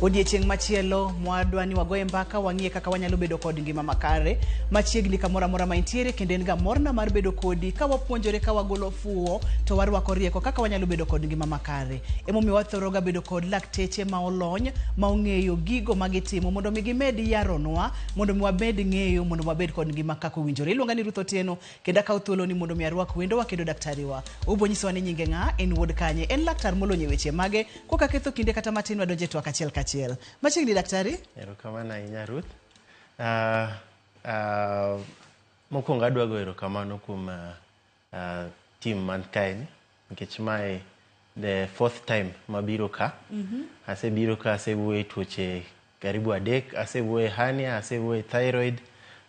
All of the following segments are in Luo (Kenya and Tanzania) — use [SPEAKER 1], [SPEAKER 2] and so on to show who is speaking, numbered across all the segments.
[SPEAKER 1] Odiechieng' machielo mwadwa ni wagoye mbaka wang'iye kaka wanyalo bedo kod ngima makare machiegni kamoro amora ma intiere kendo en ga morna mar bedo kodi ka wapuonjore ka wagolo fuwo to warwako rieko kaka wanyalo bedo kod ngima makare. Emomiyo wathoro ga bedo kod lakteche ma olony ma ong'eyo gigo ma gitimo mondo mi gimed yaronwa mondo mi wamed ng'eyo mondo wabed kod ngima kaka owinjore. Iluonga ni Ruth Otieno kendo akawo thuolo ni mondo mi arwak wendowa kendo daktariwa. Obo nyisowa ni nyinge ng'a, en wuod kanye, en laktar molony e weche mage, koka ketho kinde kata matin wadonjo e twak achiel kachiel. Machiegni daktari.
[SPEAKER 2] Erokamano ahinya Ruth. Mokwongo adwa goyo erokamano kuom team man kae ni nikech mae the fourth time mabiro ka. Asebiro ka asewuoyo e tuoche karibu adek, asewuoyo e hernia, asewuoyo e thyroid,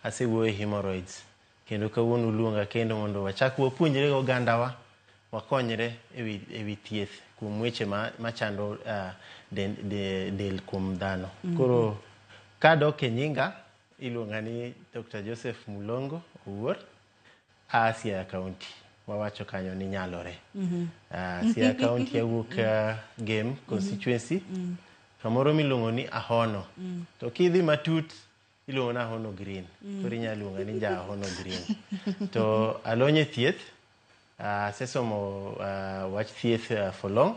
[SPEAKER 2] asewuoyo e hemorrhoids. Kendo kawuono uluonga kendo mondo wachak wapuonjre ogandawa wakonyre ewi thieth kuom weche machando del kuom dhano. Koro kadok e nyinga, iluonga ni Dr. Joseph Mulongo Owuor, aa Siaya County. Wawacho kanyo ni nyalore. Siaya County awuok Gem constituency, kamoro miluongo ni Ahono. To kidhi matut iluongo ni Ahono Green. Koro inyalo luonga ni ja Ahono Green. To alony e thieth, asesomo wach thieth for long.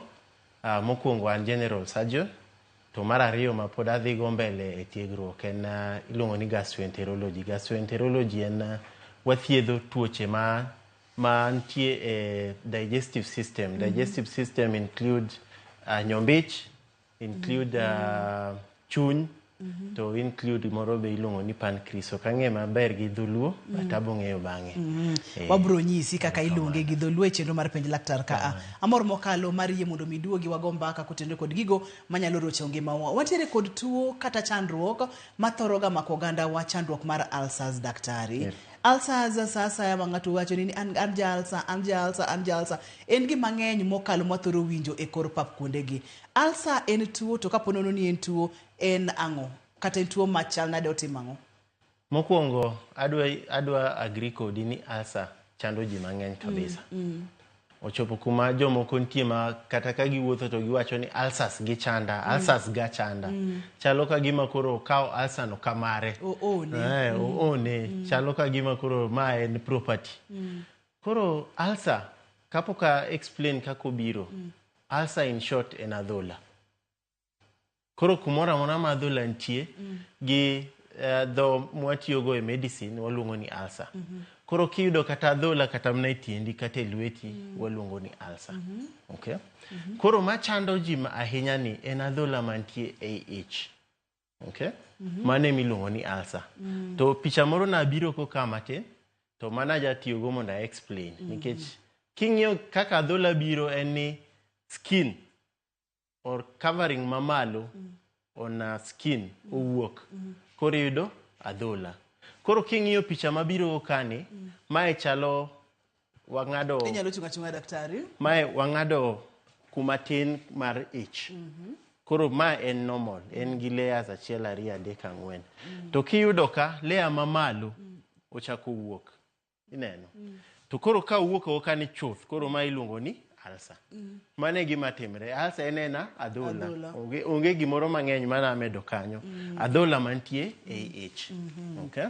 [SPEAKER 2] Mokwongo an general surgeon, to mar ariyo ma pod adhi go mbele e tiegruok en iluongo ni gastroenterology. Gastroenterology en wathiedho tuoche mantie e digestive system. Digestive system include nyombich, include chuny, to include moro be iluongo ni pancreas. Ok ang'e maber gi dholuo, but abo ng'eyo bang'e.
[SPEAKER 1] Wabro nyisi kaka iluonge gi dholuo e chenro mar penj laktar ka. Amor mokalo mar yie mondo mi duogi wago mbaka kotenore kod gigo manyalo rocho ngimawa. Wantiere kod tuo kata chandruok mathoro ga mako ogandawa, chandruok mar ulcers daktari. Ulcers sa asaya ma ng'ato wacho ni an ja ulcer, an ja ulcer, an ja ulcer. En gima ng'eny mokalo mwathoro winjo e kor pap kuondegi. Ulcer en tuo, to kapo nono ni en tuo, en ang'o? Kata en tuo machal nade, otimo ang'o?
[SPEAKER 2] Mokwongo adwa agree kodi ni ulcer chando ji mang'eny kabisa. Ochopo kuma jomoko nitie ma kata ka giwuotho to giwacho ni ulcers gi chanda, ulcers ga chanda. Chalo ka gima koro okawo ulcer no kamare.
[SPEAKER 1] Oone.
[SPEAKER 2] Oone. Chalo ka gima koro ma en property. Koro ulcer, kapok a explain kaka obiro, ulcer in short en adhola. Koro kumoro amora ma adhola nitie, gi dho mwatiyogo e medicine waluongo ni ulcer. Koro kiyudo kata adhola kata mana e tiendi kata e lweti, waluongo ni ulcer. Okay? Koro machando ji ahinya ni en adhola mantie e ich. Okay? Mano ema iluongo ni ulcer. To picha moro nabiro ko ka matin, to mano aja tiyogo mondo a explain. Nikech king'iyo kaka adhola biro en ni skin or covering mamalo on a skin owuok. Koro iyudo adhola. Koro king'iyo picha mabiro kani, mae chalo wang'ado
[SPEAKER 1] Inyalo chung' achung'a daktari.
[SPEAKER 2] Mae wang'ado kuma tin mar ich. Koro ma en normal, en gi layers 1, 2, 3, 4. To kiyudo ka layer mamalo ochako wuok. Ineno. To koro ka owuok oko ka ni chuth, koro ma iluongo ni ulcer. Mano e gima timre. Ulcer en ena adhola. Onge gimoro mang'eny mana amedo kanyo. Adhola mantie e ich. Okay?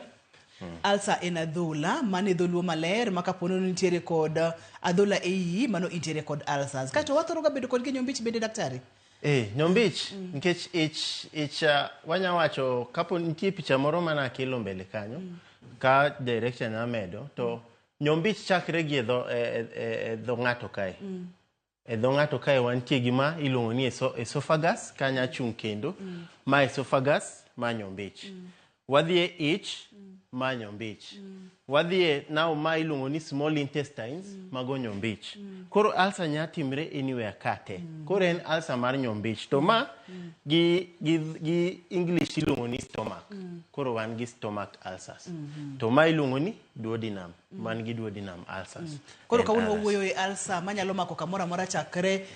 [SPEAKER 1] Ulcer en adhola, mano e dholuo maler ma kapo ni nitiere kod adhola e iyi, mano intiere kod ulcers. Kaeto wathoro ga bedo kod gi nyombich bende daktari?
[SPEAKER 2] Nyombich, nikech ich wanya wacho kapo nitie picha moro mana akelo mbele kanyo, ka direction amedo, to nyombich chakre gi e dho ng'ato kae. E dho ng'ato kae wantie gi ma iluongo ni esophagus, kanya chung' kendo, ma esophagus, ma nyombich. Wadhi e ich, ma nyombich. Wadhi e now ma iluongo ni small intestines, mago nyombich. Koro ulcer nya timre anywhere kate. Koro en ulcer mar nyombich. To ma gi English iluongo ni stomach. Koro wan gi stomach ulcers. To ma iluongo ni duodenum, man gi duodenum ulcers.
[SPEAKER 1] Koro kawuono wawuoyo e ulcer manyalo mako kamoro amora chakre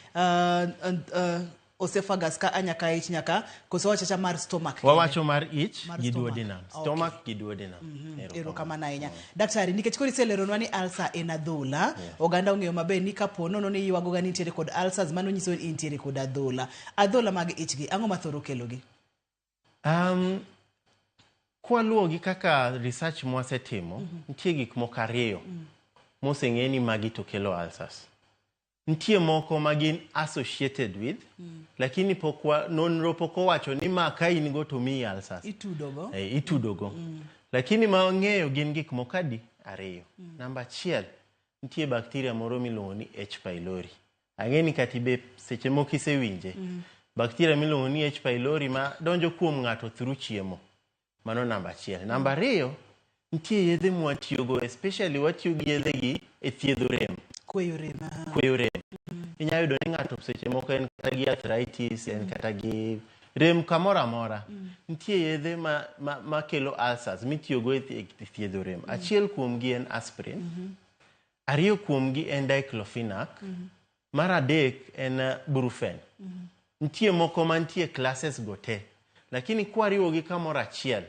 [SPEAKER 1] esophagus ka a nyaka ich nyaka koso wachacha mar stomach kende?
[SPEAKER 2] Wawacho mar ich
[SPEAKER 1] Mar
[SPEAKER 2] gi
[SPEAKER 1] stomach.
[SPEAKER 2] duodenum.
[SPEAKER 1] Okay.
[SPEAKER 2] Stomach gi duodenum.
[SPEAKER 1] Erokamano ahinya daktari, nikech koro iseleronwa ni ulcer en adhola. Oganda ong'eyo maber ni kapo nono ni ywagoga ni intiere kod ulcers, mano nyiso ni intiere kod adhola. Adhola mag ich gi, ang'o mathoro kelogi?
[SPEAKER 2] Kwaluwo gi kaka research mwasetimo, nitie gik moko ariyo moseng'e ni magi to kelo ulcers. Nitie moko ma gin associated with, lakini pok wa, nonro pok owacho ni ma ka in go to miyi ulcers.
[SPEAKER 1] Itudogo.
[SPEAKER 2] Eh, itudogo. Lakini ma wang'eyo gin gik moko adi? Ariyo. Namba achiel, nitie bacteria moro miluongo ni H. pylori. Ang'e ni kata ibe seche moko isewinje. Bacteria miluongo ni H. pylori ma donjo kuom ng'ato through chiemo. Mano namba achiel. Namba ariyo, nitie yedhe mwatiyogo, especially watiyo gi yedhe gi e thiedho rem.
[SPEAKER 1] Kweyo rem, aha.
[SPEAKER 2] Kweyo rem. Inyalo yudo ni ng'ato seche moko en kata gi arthritis, en kata gi rem kamoro amora. Nitie yedhe ma kelo ulcers mitiyogo e thiedho rem. Achiel kuomgi en aspirin. Ariyo kuomgi en diclofenac. Mar adek en brufen. Nitie moko mantie classes go te. Lakini kwariwogi kamoro achiel,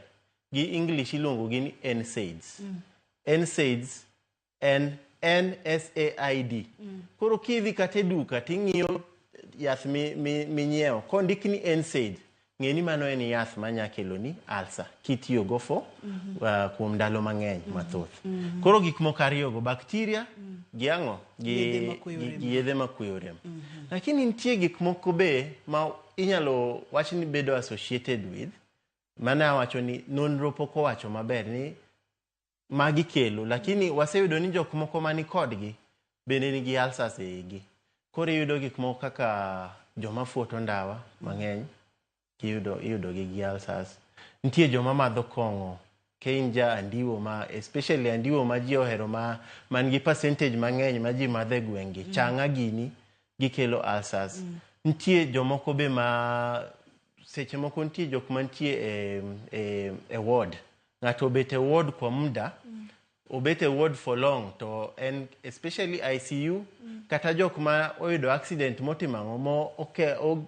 [SPEAKER 2] gi English iluongo gi ni NSAIDs. NSAIDs en NSAID. Koro kidhi kata e duka ting'iyo yath minyiewo, kondik ni NSAID, ng'e ni mano en yath manya keloni ulcer kitiyogo for kuom ndalo mang'eny mathoth. Koro gik moko ariyogo, bacteria gi ang'o? Gi
[SPEAKER 1] Yedhe makweyo rem.
[SPEAKER 2] Gi yedhe makweyo rem. Lakini nitie gik moko be ma inyalo wach ni bedo associated with, mane awacho ni nonro pok owacho maber ni magi kelo, lakini waseyudo ni jok moko mani kodgi bende nigi ulcers e igi. Koro iyudo gik moko kaka joma fuoto ndawa mang'eny, iyudo gi gi ulcers. Nitie joma madho kong'o, ka in ja andiwo ma, especially andiwo ma ji ohero ma man gi percentage mang'eny ma ji madho e gweng' gi, chang'a gini, gikelo ulcers. Nitie jomoko be ma seche moko nitie jok mantie e ward. Ng'ato obet e ward kwa muda, obet e ward for long, to en especially ICU, kata jok ma oyudo accident motimo ang'o, mo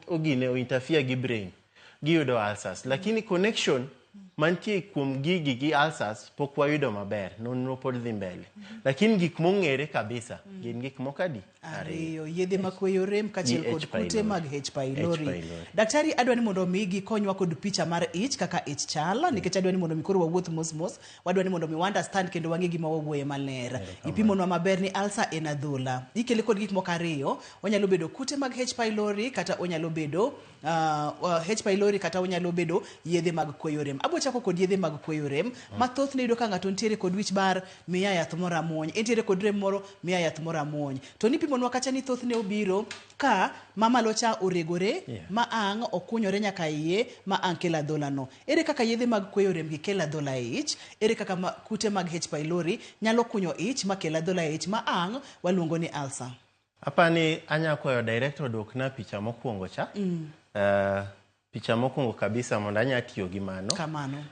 [SPEAKER 2] ogine o interfere gi brain, giyudo ulcers. Lakini connection mantie kuom gigi gi ulcers pok wayudo maber, nonro pod dhi mbele. Lakini gik mong'ere kabisa gin gik moko adi?
[SPEAKER 1] Ariyo. Yedhe makweyo rem kaachiel
[SPEAKER 2] Gi
[SPEAKER 1] kod
[SPEAKER 2] H.
[SPEAKER 1] kute
[SPEAKER 2] pylori.
[SPEAKER 1] mag H. pylori.
[SPEAKER 2] H. pylori.
[SPEAKER 1] Daktari, adwa ni mondo mi gikonywa kod picha mar ich kaka ich chal, nikech adwa ni mondo mi koro wawuoth mos mos, wadwa ni mondo mi understand kendo wang'e gima wawuoye maler. Ipimonwa maber ni ulcer en adhola. Ikele kod gik moko ariyo, onyalo bedo kute mag H. pylori kata onyalo bedo H. pylori kata onyalo bedo yedhe mag kweyo rem. Abo chako kod yedhe mag kweyo rem. Mathoth ne iyudo ka ng'ato nitiere kod wich bar, miya yath moro amuony. Entiere kod rem moro, miya yath moro amuony. To nipimonwa kacha ni thothne obiro ka mamalo cha oregore, ma ang' okunyore nyaka iye, ma ang' kelo adhola no. Ere kaka yedhe mag kweyo rem gi kelo adhola e ich? Ere kaka kute mag H. pylori nyalo kunyo ich ma kel adhola e ich ma ang' waluongo ni ulcer?
[SPEAKER 2] Apani anya kwayo director oduokna picha mokwongo cha. Picha mokwongo kabisa mondo anya tiyo gi mano.
[SPEAKER 1] Kamano.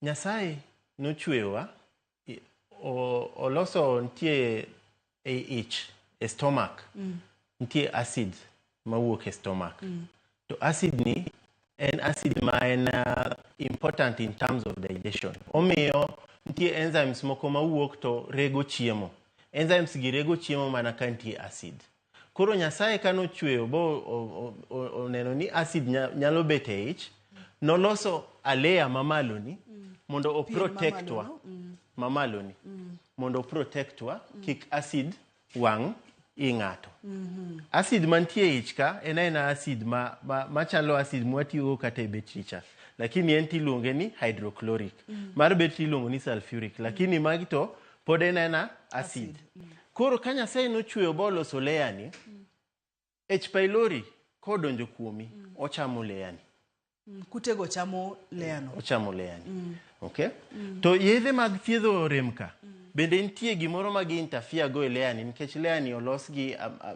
[SPEAKER 2] Nyasaye nochweyowa, oloso nitie e ich, e stomach. Nitie acid mawuok e stomach. To acid ni en acid ma en important in terms of digestion. Omiyo nitie enzymes moko mawuok to rego chiemo. Enzymes gi rego chiemo mana ka nitie acid. Koro Nyasaye ka nochweyo bo oneno ni acid nyalo bet e ich, noloso a layer mamalo ni mondo o
[SPEAKER 1] Pien mamalo
[SPEAKER 2] protect wa.
[SPEAKER 1] no?
[SPEAKER 2] Mamalo ni. Mondo o protect wa kik acid wang' i ng'ato. Acid mantie e ich ka en aena acid machalo acid mwatiyogo kata e betri cha. Lakini en tiluonge ni hydrochloric. Mar betri iluongo ni sulfuric. Lakini magi to pod en aena acid.
[SPEAKER 1] Acid.
[SPEAKER 2] Koro ka Nyasaye nochweyo ba oloso layer ni, H. pylori kodonjo kuomi, ochamo layer ni.
[SPEAKER 1] Kutego chamo layer no.
[SPEAKER 2] Ochamo layer ni. Okay? To yedhe mag thiedho rem ka, bende nitie gimoro ma gi interfere go e layer ni, nikech layer ni olos gi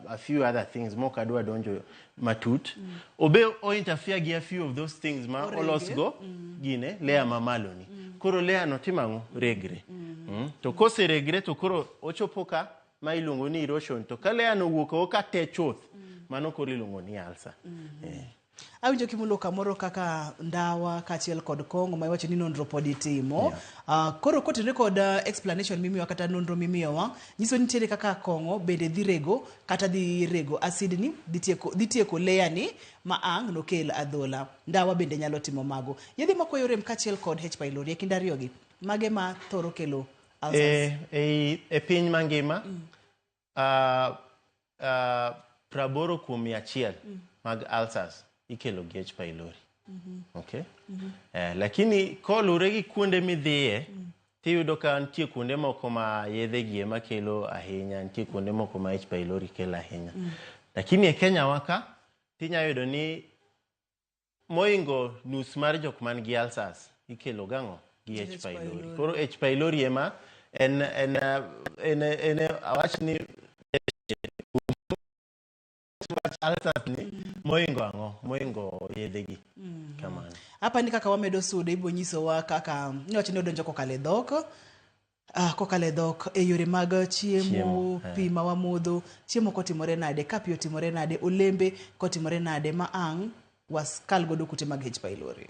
[SPEAKER 2] a few other things mok adwa donjo matut. Obe o interfere gi a few of those things ma
[SPEAKER 1] Orege.
[SPEAKER 2] olos go gine layer mamalo ni. Koro layer no timo ang'o? Regre. To koseregre to koro ochopo ka ma iluongo ni erosion. To ka layer no owuok oko ka te chuth, Mano koro iluongo ni ulcer.
[SPEAKER 1] Awinjo kimulo kamoro kaka ndawa kaachiel kod kong'o ma iwacho ni nonro pod itimo. Koro kotenore kod explanation mimiyowa kata nonro mimiyowa, nyiso ni nitiere kaka kong'o bende dhi rego kata dhi rego acid ni, dhi tieko layer ni ma ang' nokel adhola. Ndawa bende nyalo timo mago. Yedhe makweyo rem kaachiel kod H pylori e kind ariyogi, mage ma thoro kelo ulcers?
[SPEAKER 2] E piny mangima, 80% mag ulcers ikelo gi H pylori. Okay? Lakini kolure gi kuonde midhiye, tiyudo ka nitie kuonde moko ma yedhe gi ema kelo ahinya, nitie kuonde moko ma H pylori kelo ahinya. Lakini e Kenya wa ka, tinya yudo ni moingo nus mar jok man gi ulcers ikelo gang'o? Gi H pylori. Koro H pylori ema en awach ni ulcers ni moingo ang'o? Moingo yedhe gi. Kamano.
[SPEAKER 1] Apa ni kaka wamedo sudo ibo nyisowa kaka niwacho ni odonjo kokalo e dhok. Kokalo e dhok e yore mag chiemo, pi ma wamodho, chiemo kotimore nade, ka pi otimore nade, olembe kotimore nade ma ang' waskal godo kute mag H pylori.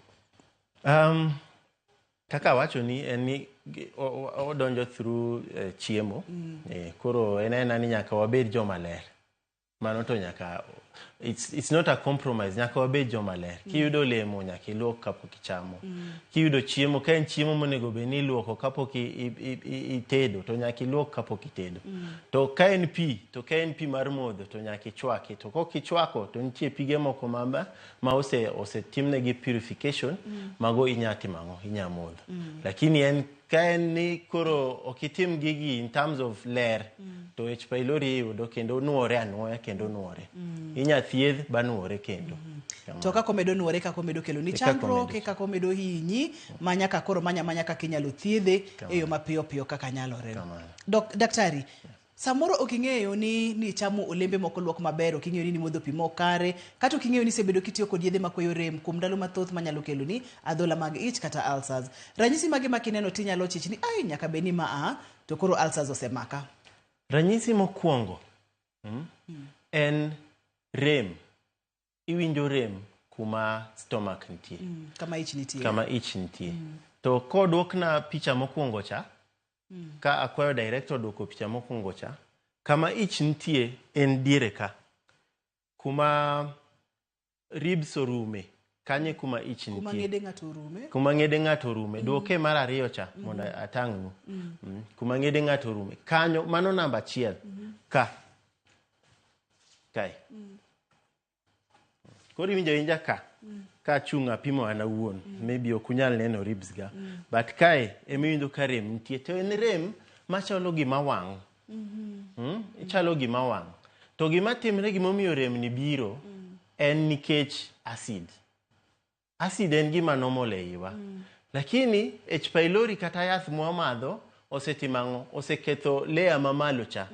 [SPEAKER 2] Kaka awacho ni en ni odonjo through chiemo. Koro en aena ni nyaka wabed joma ler. Mano to nyaka, it's not a compromise, nyaka wabed joma ler. Kiyudo olemo nyaka iluok kapok ichamo. Kiyudo chiemo, ka en chiemo monego bed ni iluoko kapok itedo, to nyaka iluok kapok itedo. To ka en pi, to ka en pi mar modho, to nyaka ichwaki. To kok ichwako, to nitie pige moko ma osetimnegi purification, mago inya timo ang'o? Inya modho. Lakini en ka en ni koro ok itim gigi in terms of ler, to H pylori iyudo kendo nuore anuoya kendo nuore. Inya thiedh ba nuore kendo.
[SPEAKER 1] To kaka omedo nuore, kaka omedo kelo ni chandruok, kaka omedo hinyi, ma nyaka koro manya manya kaka inyalo thiedhe e yo mapiyo piyo kaka nyalore. Daktari, samoro ok ing'eyo ni nichamo olembe moko luok maber, ok ing'eyo ni nimodho pi mok kare, kata ok ing'eyo ni isebedo kitiyo kod yedhe makweyo rem kuom ndalo mathoth manyalo kelo ni adhola mag ich kata ulcers. Ranyisi mage ma kineno tinyalo chich ni ai nyaka bed ni ma a to koro ulcers osemaka?
[SPEAKER 2] Ranyisi mokwongo en rem. Iwinjo rem kuma stomach nitie.
[SPEAKER 1] Kama ich nitie.
[SPEAKER 2] Kama ich nitie. To koduokna picha mokwongo cha, ka akwayo director duoko picha mokwongo cha, kama ich nitie en diere ka. Kuma ribs orume, kanye kuma ich nitie.
[SPEAKER 1] Kuma ng'ede ng'ato orume.
[SPEAKER 2] Kuma ng'ede ng'ato orume. Duoke mar ariyo cha, mondo atang'nu. Kuma ng'ede ng'ato orume. Kanyo, mano namba 1. Ka. Kae. Koro iwinjo awinja ka. Ka achung' apimo an awuon. Maybe ok unyal neno ribs ga. But kae, ema iwinjo ka rem nitie. To en rem machalo gima wang'. Ichalo gima wang'. To gima timre, gimomiyo rem ni biro, en nikech acid. Acid en gima normal e iwa. Lakini H pylori kata yath mwamadho osetimo ang'o? Oseketho layer mamalo cha.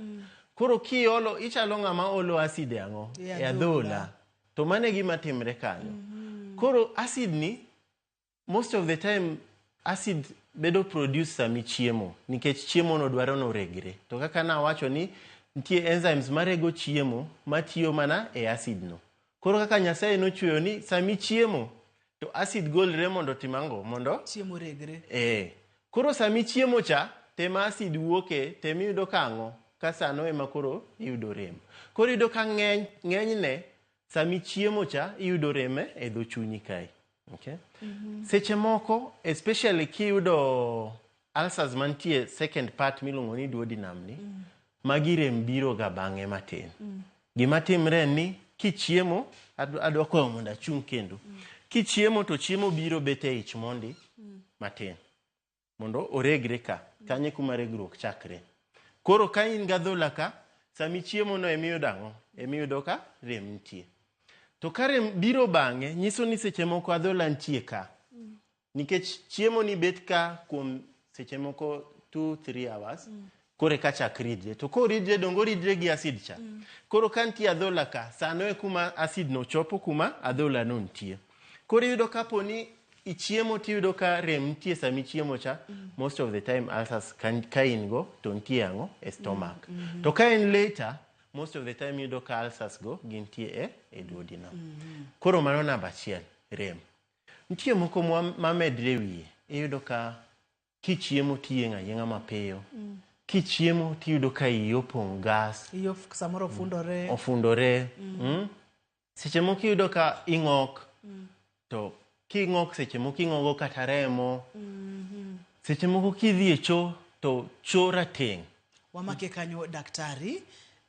[SPEAKER 2] Koro kiolo, ichalo ng'ama olo acid e ang'o? E adhola. To mano e gima timre kanyo. Koro acid ni, most of the time, acid bedo produce sami chiemo, nikech chiemo no dwaro noregre. To kaka nawacho ni, nitie enzymes marego chiemo matiyo mana e acid no. Koro kaka Nyasaye nochweyo ni sami chiemo, to acid golre mondo otim ang'o? Mondo
[SPEAKER 1] chiemo regre.
[SPEAKER 2] Koro sami chiemo cha, tema acid wuoke, tema iyudo ka ang'o? Ka sano ema koro iyudo rem. Koro iyudo ka ng'enyne, sami chiemo cha, iyudo rem e dho chunyi kae. Okay? Seche moko, especially kiyudo ulcers mantie second part miluongo ni duodenum ni, magi rem biro ga bang'e matin. Gima timre en ni kichiemo, adwa kwayo mondo achung' kendo. Kichiemo to chiemo biro bet e ich mondi matin. Mondo oregre ka, kanyo kuma regruok chakre. Koro ka in gi adhola ka, sami chiemo no emiyudo ang'o? Emiyudo ka rem nitie. To ka rem biro bang'e, nyiso ni seche moko adhola nitie ka. Nikech chiemo ni bet ka kuom seche moko 2-3 hours, koro eka chak ridre. To koridre, donge oridre gi acid cha? Koro ka nitie adhola ka, sano e kuma acid no chopo kuma adhola no nitie. Koro iyudo kapo ni ichiemo tiyudo ka rem nitie sama ichiemo cha, most of the time ulcers ka in go to nitie ang'o? E stomach. To ka en later, Most of the time iyudo ka ulcers go gintie e duodenum. Koro mano namba achiel, rem. Nitie moko mamedre wiye. Iyudo ka kichiemo tiyieng' ayieng'a mapiyo. Kichiemo tiyudo ka iyi opong' gas.
[SPEAKER 1] Iyo samoro ofundore.
[SPEAKER 2] Ofundore. Seche moko iyudo ka ing'ok. To king'ok seche moko ing'ogo kata remo. Seche moko kidhi e cho to cho rateng'.
[SPEAKER 1] Wamake kanyo daktari.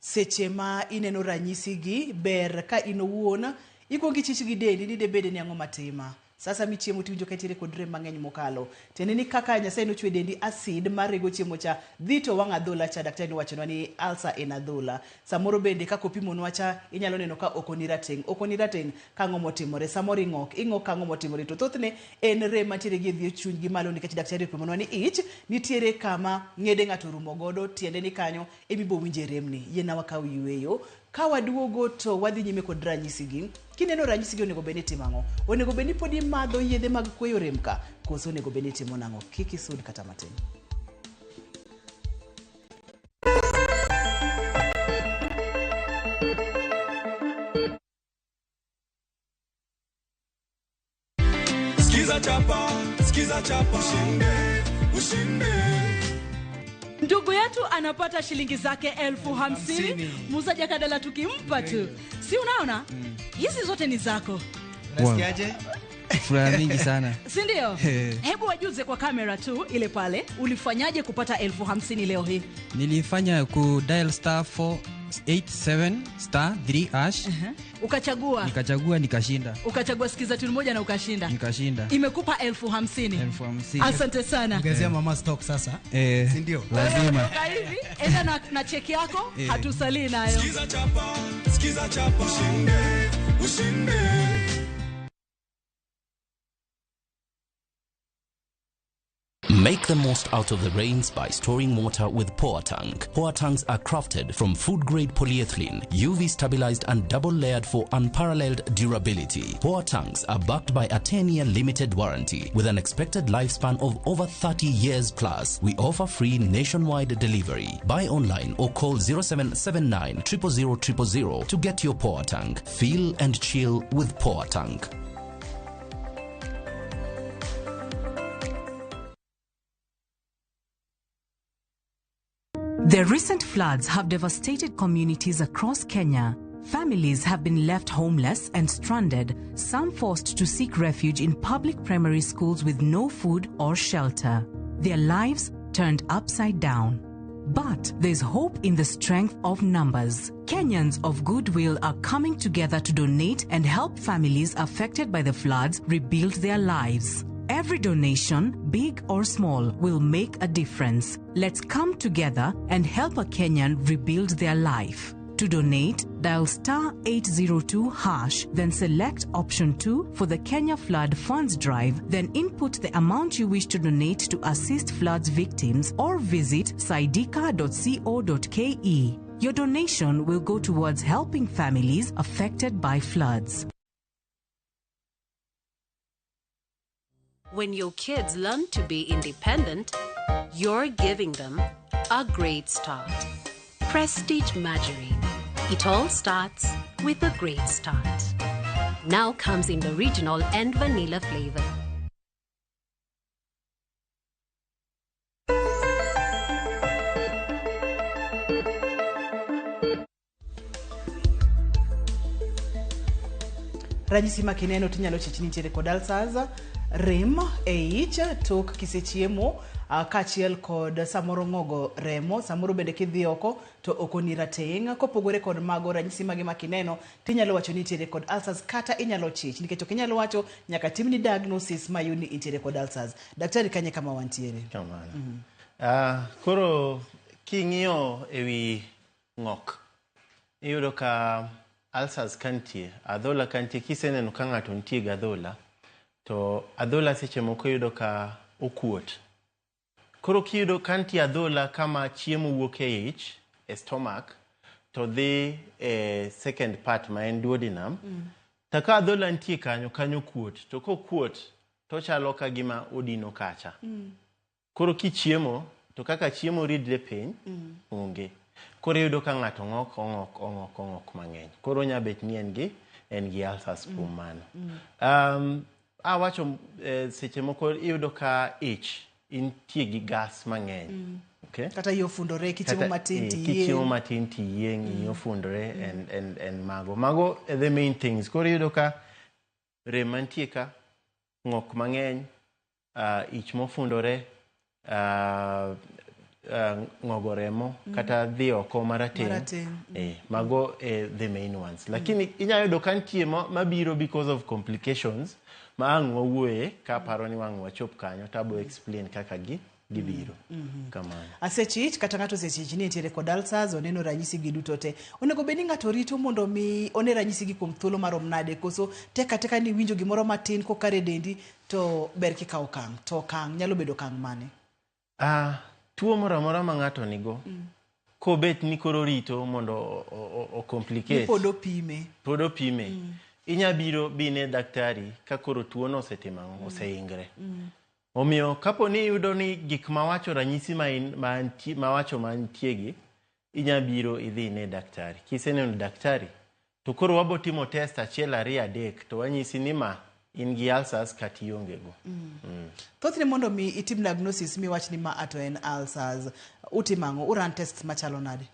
[SPEAKER 1] Seche ma ineno ranyisi gi, ber ka in owuon ikuongo ichich gi dendi ni debede ni ang'o matima. Sasa michiemo tiwinjo ka itiere kod rem mang'eny mokalo. Tiende ni kaka Nyasaye nochwe dendi acid mar rego chiemo cha dhi to wang' adhola cha daktari nowachonwa ni ulcer en adhola. Samoro bende kaka opimonwa cha inyalo neno ka ok oni rateng'. Ok oni rateng' ka ang'o motimore. Samoro ing'ok, ing'ok ka ang'o motimore. To thothne en rem mantiere gi e dhi chuny gi malo nikech daktari opimonwa ni ich nitiere kama ng'ede ng'ato orumo godo tiende ni kanyo emibo winje remni. Yiena wakaw yueyo. Ka waduogo to wadhi nyime kod ranyisi gi. Kineno ranyisi gi onego bed ni itimo ang'o? Onego bed ni pod imadho yedhe mag kweyo rem ka? Koso onego bed ni itimo nang'o? Kik isud kata matin.
[SPEAKER 3] Skiza chapa, skiza chapa, ushinde, ushinde.
[SPEAKER 4] Ndugu yetu anapata shilingi zake 50,000. Muuzaji akadala tukimpa tu. Si unaona? Hizi zote ni zako.
[SPEAKER 5] Unasikiaje?
[SPEAKER 6] Furaha mingi sana.
[SPEAKER 4] Si ndio? Hebu wajuze kwa kamera tu ile pale. Ulifanyaje kupata 50,000 leo hii?
[SPEAKER 6] Nilifanya ku dial star 487 star 3 hash.
[SPEAKER 4] Ukachagua.
[SPEAKER 6] Nikachagua nikashinda.
[SPEAKER 4] Ukachagua sikiza tune moja na ukashinda.
[SPEAKER 6] Nikashinda.
[SPEAKER 4] Imekupa 50,000.
[SPEAKER 6] 50,000.
[SPEAKER 4] Asante sana.
[SPEAKER 5] Ongezea mama stock sasa. Si ndio?
[SPEAKER 6] Lazima.
[SPEAKER 4] Toka hivi, enda na cheki yako, hatusalii nayo.
[SPEAKER 3] Skiza chapa, skiza chapa, ushinde, ushinde.
[SPEAKER 7] Make the most out of the rains by storing water with Poa Tank. Poa Tanks are crafted from food-grade polyethylene, UV stabilized and double-layered for unparalleled durability. Poa Tanks are backed by a 10-year limited warranty with an expected lifespan of over 30 years plus. We offer free nationwide delivery. Buy online or call 0779 000 000 to get your Poa Tank. Feel and chill with Poa Tank.
[SPEAKER 8] The recent floods have devastated communities across Kenya. Families have been left homeless and stranded, some forced to seek refuge in public primary schools with no food or shelter. Their lives turned upside down. But there's hope in the strength of numbers. Kenyans of goodwill are coming together to donate and help families affected by the floods rebuild their lives. Every donation, big or small, will make a difference. Let's come together and help a Kenyan rebuild their life. To donate, dial star 802 hash, then select option 2 for the Kenya Flood Funds Drive, then input the amount you wish to donate to assist floods victims or visit saidika.co.ke. Your donation will go towards helping families affected by floods.
[SPEAKER 9] When your kids learn to be independent, you're giving them a great start. Prestige Margarine. It all starts with a great start. Now comes in the original and vanilla flavor.
[SPEAKER 1] Ranyisi ma kineno tinyalo chich ni nitiere kod ulcers, rem e ich tok kisechiemo, kaachiel kod samoro ng'ogo remo, samoro bende kidhi oko to ok oni rateng'. Kopogore kod mago, ranyisi mage ma kineno tinyalo wacho ni nitiere kod ulcers kata inyalo chich, nikech ok inyal wacho nyaka timni diagnosis mayud ni intiere kod ulcers. Daktari, kanye kama wantiere?
[SPEAKER 2] Kamano. Koro king'iyo ewi ng'ok, iyudo ka ulcers ka nitie, adhola ka nitie, kiseneno ka ng'ato nitie gi adhola, to adhola seche moko iyudo ka okuot. Koro kiyudo ka nitie adhola kama chiemo wuok e ich, e stomach, to dhi e second part ma en duodenum. To ka adhola nitie kanyo, kanyo kuot. To kokuot, to chalo ka gima odino kacha. Koro kichiemo, to kaka chiemo ridre piny, onge. Koro iyudo ka ng'ato ng'ok, ong'ok, ong'ok, ong'ok mang'eny. Koro onya bet ni en gi ulcers kuom mano. Awacho seche moko iyudo ka ich intie gi gas mang'eny. Okay?
[SPEAKER 1] Kata iyi ofundore kichiemo matin ti yieng'.
[SPEAKER 2] Kichiemo matin ti yieng', iyi ofundore and mago. Mago the main things. Koro iyudo ka rem mantie ka, ng'ok mang'eny, ich mofundore, ng'ogo remo, kata dhi oko marateng'. Mago the main ones. Lakini inyalo yudo ka nitie mabiro because of complications ma ang' wawuoye ka paro ni wang' wachop kanyo tabo explain kaka gibiro. Kamano.
[SPEAKER 1] Asechich kata ng'ato osechich ni nitiere kod ulcers, oneno ranyisi gi duto te. Onego bed ni ng'ato rito mondo mi one ranyisi gi kuom thuolo marom nade, koso tek ateka ni iwinjo gimoro matin kokare dendi to ber kikawo okang'. To okang' nyalo bedo okang' mane?
[SPEAKER 2] Tuo moro amora ma ng'ato nigo, kobet ni koro rito mondo o complicate.
[SPEAKER 1] Pod opime.
[SPEAKER 2] Pod opime. Inya biro bine daktari ka koro tuo no osetimo ang'o, oseingre. Omiyo kapo ni iyudo ni gik mawacho ranyisi mawacho mantie gi, inya biro idhi ne daktari. Kiseneno daktari, to koro wabo timo test 1, 2, 3 to wanyisi ni ma in gi ulcers kata ionge go.
[SPEAKER 1] Thothne mondo mi itim diagnosis miwach ni ma ato en ulcers, utimo ang'o? Uran tests machalo nade?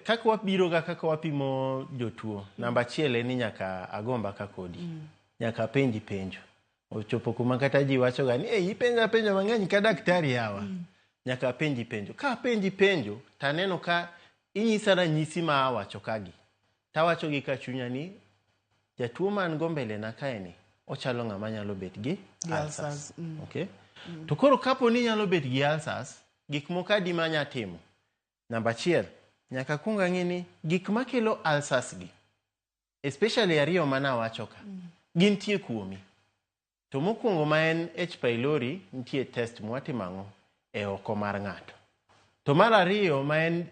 [SPEAKER 2] Kaka wabiro ga kaka wapimo jotuo, namba 1 en ni nyaka ago mbaka kodi. Nyaka apenji penjo. Ochopo kuma kata ji wacho ga ni, ipenja penjo mang'eny ka daktari yawa. Nyaka apenji penjo. Ka apenji penjo, taneno ka inyisa ranyisi ma awacho kagi. Tawacho gi ka chunya ni jatuo man go mbele na kae ni ochalo ng'ama nyalo bet gi ulcers. Okay? To koro kapo ni nyalo bet gi ulcers, gik moko adi ma anya timo? Namba 1, nyaka kuong ang'e ni gik makelo ulcers gi, especially ariyo mana awacho ka, gintie kuomi. To mokwongo ma en H. pylori, nitie test mwatimo ang'o e oko mar ng'ato. To mar ariyo ma en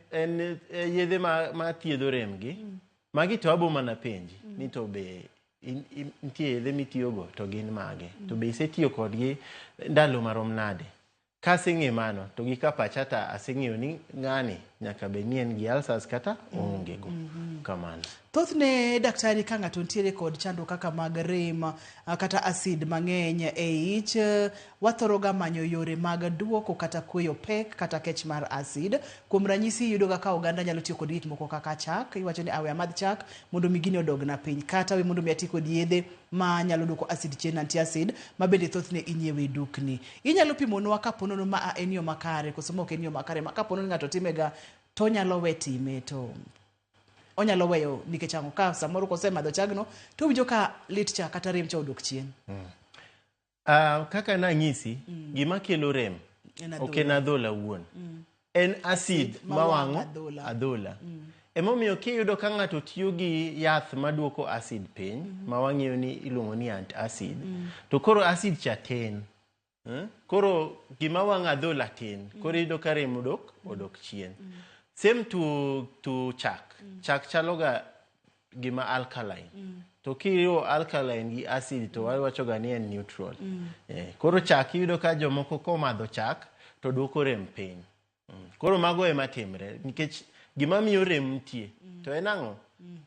[SPEAKER 2] yedhe ma thiedho rem gi, magi to abo mana penji ni to be nitie yedhe mitiyogo to gin mage, to be isetiyo kodgi ndalo marom nade. Kaseng'e mano to gi ka pacha ta aseng'eyo ni ng'ani nyaka bed ni en gi ulcers kata oonge go. Kamano.
[SPEAKER 1] Thothne daktari ka ng'ato nitiere kod chandruok kaka mag rem kata acid mang'eny e ich, wathoro ga manyo yore mag duoko kata kweyo pek kata kech mar acid. Kuom ranyisi iyudo ga ka oganda nyalo tiyo kod gik moko kaka chak, iwacho ni awe amadh chak mondo mi gini odogna piny, kata we mondo mi ati kod yedhe ma nyalo duoko acid chien, anti-acid, ma bende thothne inyiewe e dukni. Inyalo pimonwa kapo nono ma en yo makare koso ma ok en yo makare, ma kapo nono ng'ato timega to onyalo we time to onyalo weyo nikech ang'o? Ka samoro kosemadho chagno to owinjo ka lit cha kata rem cha odok chien.
[SPEAKER 2] Kaka nanyisi, gima kelo rem ok en adhola wuon. En acid mawang'o adhola. Emomiyo kiyudo ka ng'ato tiyo gi yath maduoko acid piny, ma wang'eyo ni iluongo ni antacid, to koro acid cha tin. Koro gima wang'o adhola tin, koro iyudo ka rem odok chien. Same to chak. Chak chalo ga gima alkaline. To kiriwo alkaline gi acid to wawacho ga ni en neutral. Koro chak iyudo ka jomoko komadho chak to duoko rem piny. Koro mago ema timre nikech gima miyo rem nitie to en ang'o?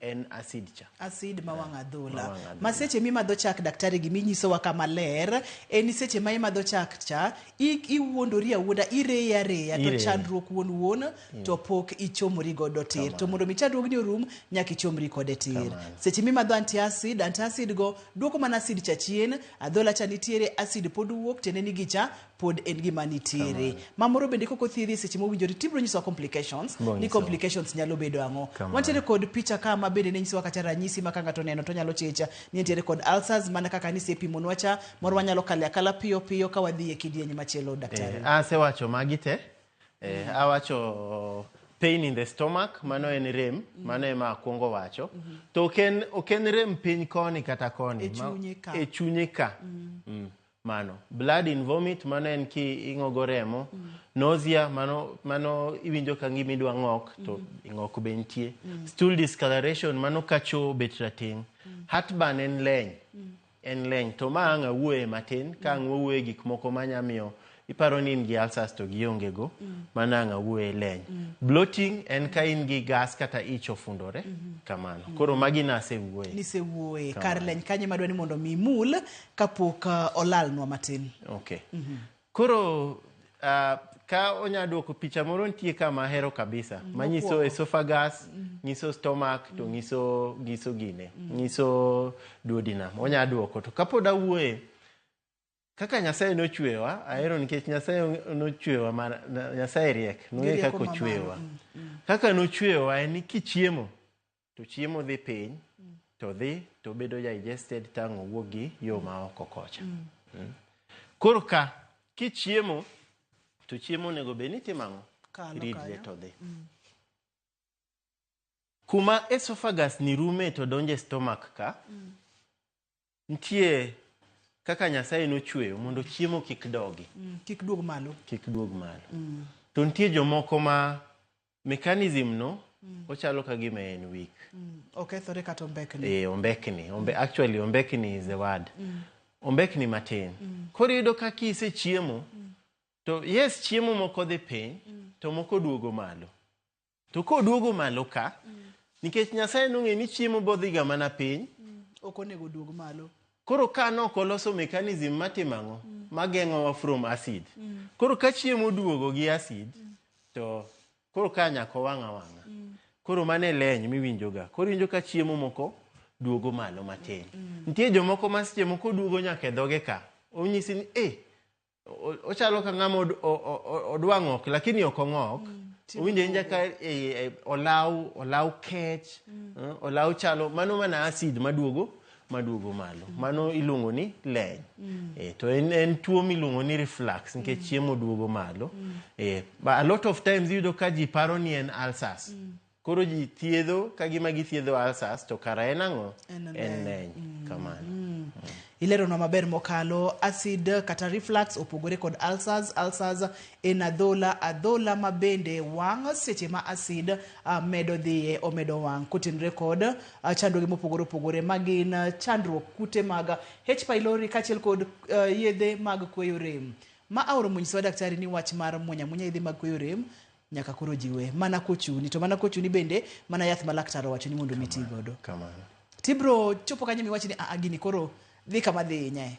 [SPEAKER 2] En acid cha.
[SPEAKER 1] Acid mawang'o adhola. Ma seche mimadho chak daktari giminyisowa kama ler en ni seche ma imadho chak cha iwuondori awuonda, ireye areya to chandruok wuon wuon to pok ichomori godo tir. To mondo mi chandruogni orum nyaka ichomri kode tir. Seche mimadho antiacid, antiacid go duoko mana acid cha chien, adhola cha nitiere, acid pod wuok, tiende ni gicha pod en gima nitiere. Mamoro bende kok othiedhi seche mowinjore tibiro nyisowa complications, ni complications nyalo bedo ang'o. Wantiere kod picha ka ma bende ne nyisowa kata ranyisi ma ka ng'ato oneno to nyalo chicha ni nitiere kod ulcers mana kaka nisepimonwa cha, moro wanyalo kale akala piyo piyo ka wadhi e kidieny machielo daktari.
[SPEAKER 2] Asewacho magi te. Awacho pain in the stomach, mano en rem, mano ema akwongo wacho. To ok en rem piny koni kata koni. E chunye ka. Mano. Blood in vomit, mano en ki ing'ogo remo. Nausea, mano iwinjo ka ngima idwa ng'ok, to ng'ok be nitie. Stool discoloration, mano ka choo bet rateng'. Heartburn en leny. En leny. To ma ang' awuoye matin, ka ang' wawuoye gik moko manya miyo Iparo ni in gi ulcers to gionge go. Mano ang' awuoye leny. Bloating en ka in gi gas kata ich ofundore. Kamano. Koro magi nasewuoye.
[SPEAKER 1] Nisewuoye.
[SPEAKER 2] Kamano.
[SPEAKER 1] Kar leny kanye madwa ni mondo mi imul kapok olalnwa matin.
[SPEAKER 2] Okay. Koro ka onya duoko picha moro nitie ka mahero kabisa manyiso
[SPEAKER 1] Mokwongo.
[SPEAKER 2] esophagus, nyiso stomach to nyiso gine, nyiso duodenum. Onya duoko to kapod awuoye kaka Nyasaye nochwewa, ahero nikech Nyasaye nochwewa mar Nyasaye riek, nong'e
[SPEAKER 1] Gi rieko
[SPEAKER 2] kaka
[SPEAKER 1] mamalo.
[SPEAKER 2] ochwewa. Kaka nochwewa en ni kichiemo to chiemo dhi piny to dhi to bedo digested tang' owuok gi yo ma oko kocha. Koro ka kichiemo to chiemo onego bed ni timo ang'o?
[SPEAKER 1] Kalo
[SPEAKER 2] Ridre
[SPEAKER 1] kanyo.
[SPEAKER 2] to dhi. Kuma esophagus ni rume to donjo e stomach ka, nitie kaka Nyasaye nochweyo mondo chiemo kik dogi.
[SPEAKER 1] Kik duog malo.
[SPEAKER 2] Kik duog malo. To nitie jomoko ma mechanism no ochalo ka gima en weak.
[SPEAKER 1] Okethore kata ombekni.
[SPEAKER 2] Ombekni. Actually ombekni is the word. Ombekni matin. Koro iyudo ka kisechiemo, to yes chiemo moko dhi piny, to moko duogo malo. To koduogo malo ka, nikech Nyasaye nong'eyo ni chiemo bodhiga mana piny,
[SPEAKER 1] Ok onego duog malo.
[SPEAKER 2] Koro ka nok oloso mechanism matimo ang'o? Mageng'owa from acid. Koro ka chiemo oduogo gi acid, to koro ka nyaka owang' awang'a. Koro mano e leny miwinjoga. Koro iwinjo ka chiemo moko duogo malo matin. Nitie jomoko ma seche moko duogo nyaka e dhoge ka. Onyisi ni ochalo ka ng'ama odwa ng'ok lakini ok ong'ok. Owinjo awinja ka olaw kech, olaw chalo mano mana acid maduogo malo. Mano iluongo ni leny. To en tuo miluongo ni reflux nikech chiemo duogo malo. But a lot of times iyudo ka ji paro ni en ulcers. Koro ji thiedho ka gima githiedho ulcers to kara en ang'o? En leny. Kamano.
[SPEAKER 1] Ileronwa maber mokalo acid kata reflux opogore kod ulcers. Ulcers en adhola ma bende wang' seche ma acid medo dhiye omedo wang' kotenore kod chandruoge mopogore opogore ma gin chandruok kute mag H pylori kaachiel kod yedhe mag kweyo rem. Ma aoro monyisowa daktari ni wach mar muonya muonya yedhe mag kweyo rem nyaka koro jiwe mana kochuni to mana kochuni bende mana yath ma laktar owacho ni mondo mi ti godo.
[SPEAKER 2] Kamano.
[SPEAKER 1] Tibro chopo kanyo miwach ni gini koro dhi kama dhi hinyae.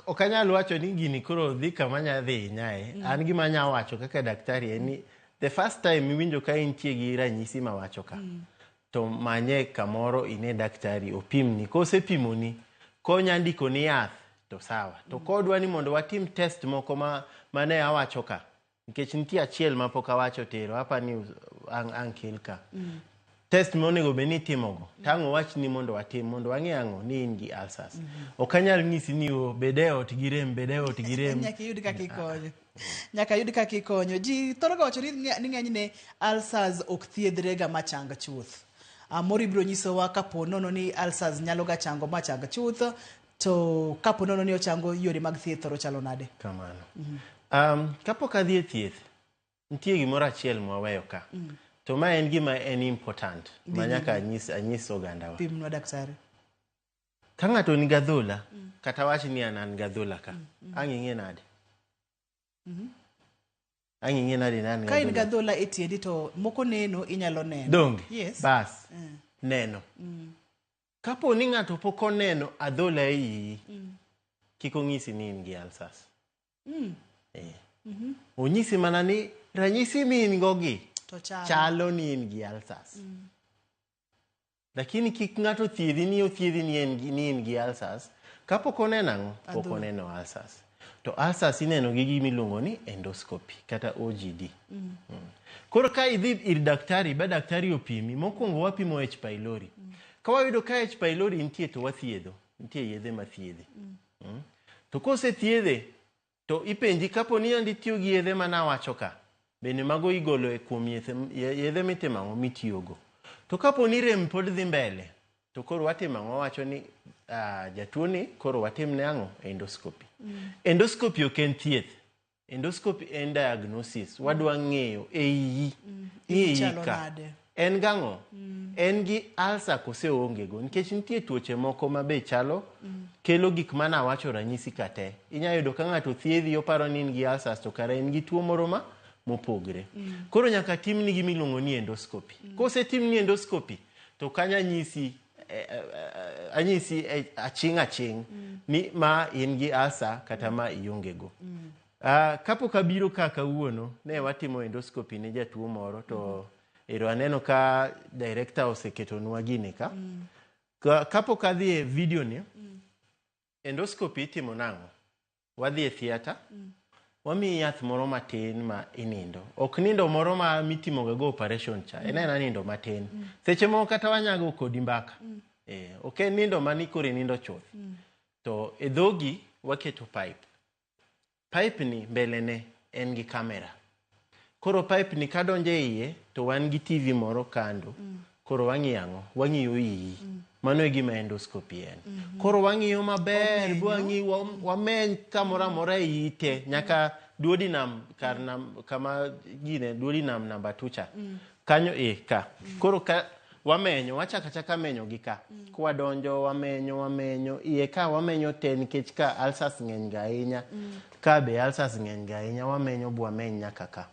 [SPEAKER 2] Ok anyal wacho ni gini koro dhi kama nya dhi hinyae. An gima anya wacho kaka daktari en ni the first time iwinjo ka intie gi ranyisi mawacho ka, to manye kamoro ine daktari opimni. Kosepimoni, konya ndikoni yath to sawa. To kodwa ni mondo watim test moko mane awacho ka, nikech nitie achiel mapok awacho tero, apa ni ang' kel ka. Test monego bed ni itimogo, tang' owach ni mondo watim, mondo wang'e ang'o ni in gi ulcers. Ok anyal nyisi ni bed e ot gi rem, bed e ot gi rem.
[SPEAKER 1] Nyaka iyud kaka ikonyo. Nyaka yud kaka ikonyo. Ji thoro ga wacho ni ng'enyne ulcers ok thiedhre ga machang chuth. Moro ibiro nyisowa kapo nono ni ulcers nyalo ga chango machang chuth, to kapo nono ni ochango yore mag thieth thoro chalo nade?
[SPEAKER 2] Kamano. Kapok adhi e thieth, nitie gimoro achiel mwaweyo ka. To ma en gima en important ma nyaka anyis ogandawa.
[SPEAKER 1] Pimnwa daktari.
[SPEAKER 2] Ka ng'ato nigi adhola, kata wach ni an gi adhola ka, ang' ing'e nade? Ang' ing'e nade ni an gi
[SPEAKER 1] Ka in gi
[SPEAKER 2] adhola?
[SPEAKER 1] adhola e tiendi to moko neno inyalo neno.
[SPEAKER 2] Donge?
[SPEAKER 1] Yes.
[SPEAKER 2] Bas. Neno. Kapo ni ng'ato pok oneno adhola e iyi, kik onyisi ni in gi ulcers. Onyisi mana ni ranyisi mi in go gi
[SPEAKER 1] To chalo.
[SPEAKER 2] chalo ni in gi ulcers. Lakini kik ng'ato thiedhi ni othiedhi ni in gi ulcers, kapok oneno ang'o? Pok oneno ulcers. To ulcers ineno gi gima iluongo ni endoscopy kata OGD. Koro ka idhi ir daktari ba daktari opimi, mokwongo wapimo H pylori. Ka wayudo ka H pylori nitie to wathiedho, nitie yedhe mathiedhe. To kosethiedhe, to ipenji kapo ni yandi tiyo gi yedhe manawacho ka, bende mago igolo e kuom yedhe mitimo ang'o mitiyogo. To kapo ni rem pod dhi mbele, to koro watimo ang'o? Wawacho ni jatuo ni koro watimne ang'o? Endoscopy. Endoscopy ok en thieth. Endoscopy en diagnosis. Wadwa ng'eyo e iyi. Ni e iyi ka. En gang'o? En gi ulcer kose oonge go? Nikech nitie tuoche moko ma be chalo kelo gik mana wacho ranyisi ka te. Inya yudo ka ng'ato thiedhi oparo ni en gi ulcers to kare en gi tuo moro ma mopogre. Koro nyaka timni gima iluongo ni endoscopy. Kosetimni endoscopy to kanyo anyisi anyisi aching' aching' ni ma in gi ulcer kata ma ionge go. Kapok abiro ka kawuono ne watimo endoscopy ne jatuo moro to ero aneno ka director oseketonwa gini ka. Kapok adhi e video ni, endoscopy itimo nang'o? Wadhi e theatre, wamiyi yath moro matin ma inindo. Ok nindo moro ma mitimo ga go operation cha, en aena nindo matin. Seche moko kata wanyago kodi mbaka. Ok en nindo mani koro inindo chuth. To e dhogi waketo pipe. Pipe ni mbele ne en gi kamera. Koro pipe ni kadonjo e iye to wan gi TV moro kando. Koro wang'iyo ang'o? Wang'iyo iyi. Mano e gima endoscopy en. Koro wang'iyo maber, wang'i wameny kamoro amora e iyi te nyaka duodenum kar nam, kama gine duodenum namba 2 cha. Kanyo e ka. Koro ka wamenyo, wachako achaka menyo gi ka. Kwadonjo wamenyo, wamenyo iye ka wamenyo te nikech ka ulcers ng'eny ga ahinya. Ka be ulcers ng'eny ga ahinya wamenyo bwameny nyaka ka.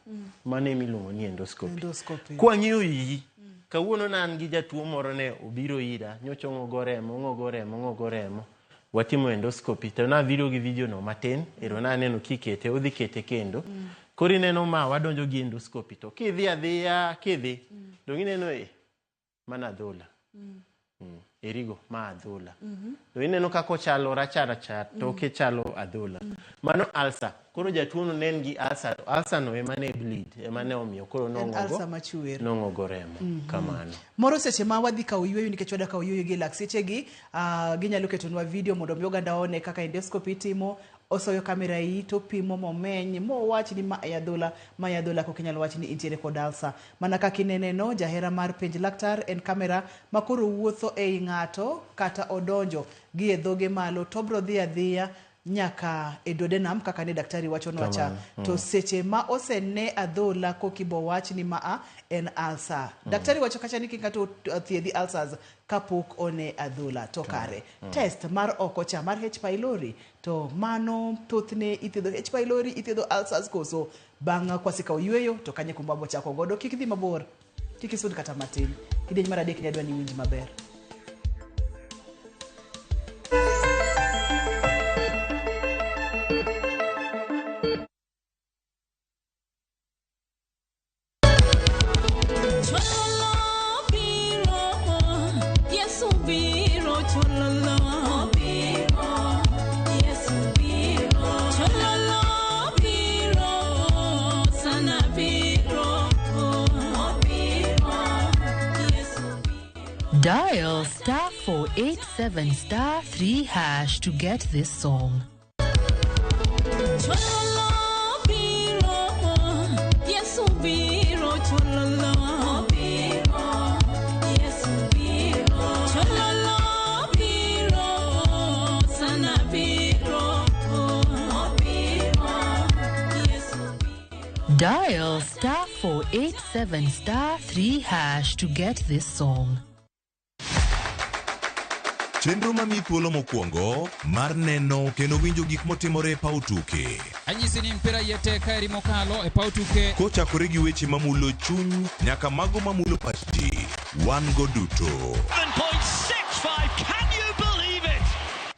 [SPEAKER 2] Mano ema iluongo ni endoscopy.
[SPEAKER 1] Endoscopy.
[SPEAKER 2] Kwang'iyo iyi, kawuono ne an gi jatuo moro ne obiro ira, nyocha ong'ogo remo, ong'ogo remo, ong'ogo remo. Watimo endoscopy to nabiro gi video no matin, ero naneno kikete, odhi kete kendo. Koro ineno ma wadonjo gi endoscopy to kidhi adhiya, kidhi, dong' ineno e, mana adhola. Erigo, ma adhola. To ineno kaka ochalo rachar rachar, toke chalo adhola. Mano ulcer. Koro jatuo no ne en gi ulcer, to ulcer no ema ne bleed, ema ne omiyo koro
[SPEAKER 1] En ulcer machwer.
[SPEAKER 2] nong'ogo remo. Kamano.
[SPEAKER 1] Moro seche ma wadhi kawo yueyo nikech wadwa kawo yueyo gi lak sechegi, ginyalo ketonwa video mondo mi oganda one kaka endoscopy itimo. Osoyo kamera iyi to pimo momeny mowach ni ma e adhola, ma e adhola kok inyalo wach ni intiere kod ulcer. Mana kaka inene no, jahera mar penj laktar en kamera ma koro wuotho ei ng'ato kata odonjo gi e dhoge malo to bro dhi adhiya nyaka e duodenum kaka ne daktari wachonwa cha. To seche ma osene adhola kokibo wach ni maa en ulcer. Daktari wacho kacha ni kik ng'ato thiedhi ulcers kapok one adhola to kare. Test mar oko cha mar H pylori to mano thothne ithiedho H pylori, ithiedho ulcers koso bang' kwasekawo yueyo to kanye kuma wabo godo. Kik idhi mabor, kik isud kata matin. Kidieny mar adek ni adwa ni iwinj maber.
[SPEAKER 8] Dial star 487 star 3 hash to get this song. Dial star 487 star 3 hash to get this song.
[SPEAKER 10] Chenro mamiyi thuolo mokwongo mar neno kendo winjo gik motimore e paw tuke.
[SPEAKER 6] Anyisi ni mpira iye tek kaeri mokalo e paw tuke.
[SPEAKER 10] Kochakore gi weche mamulo chuny nyaka mago mamulo pach ji, wan go duto.
[SPEAKER 11] 7.65, can you believe it?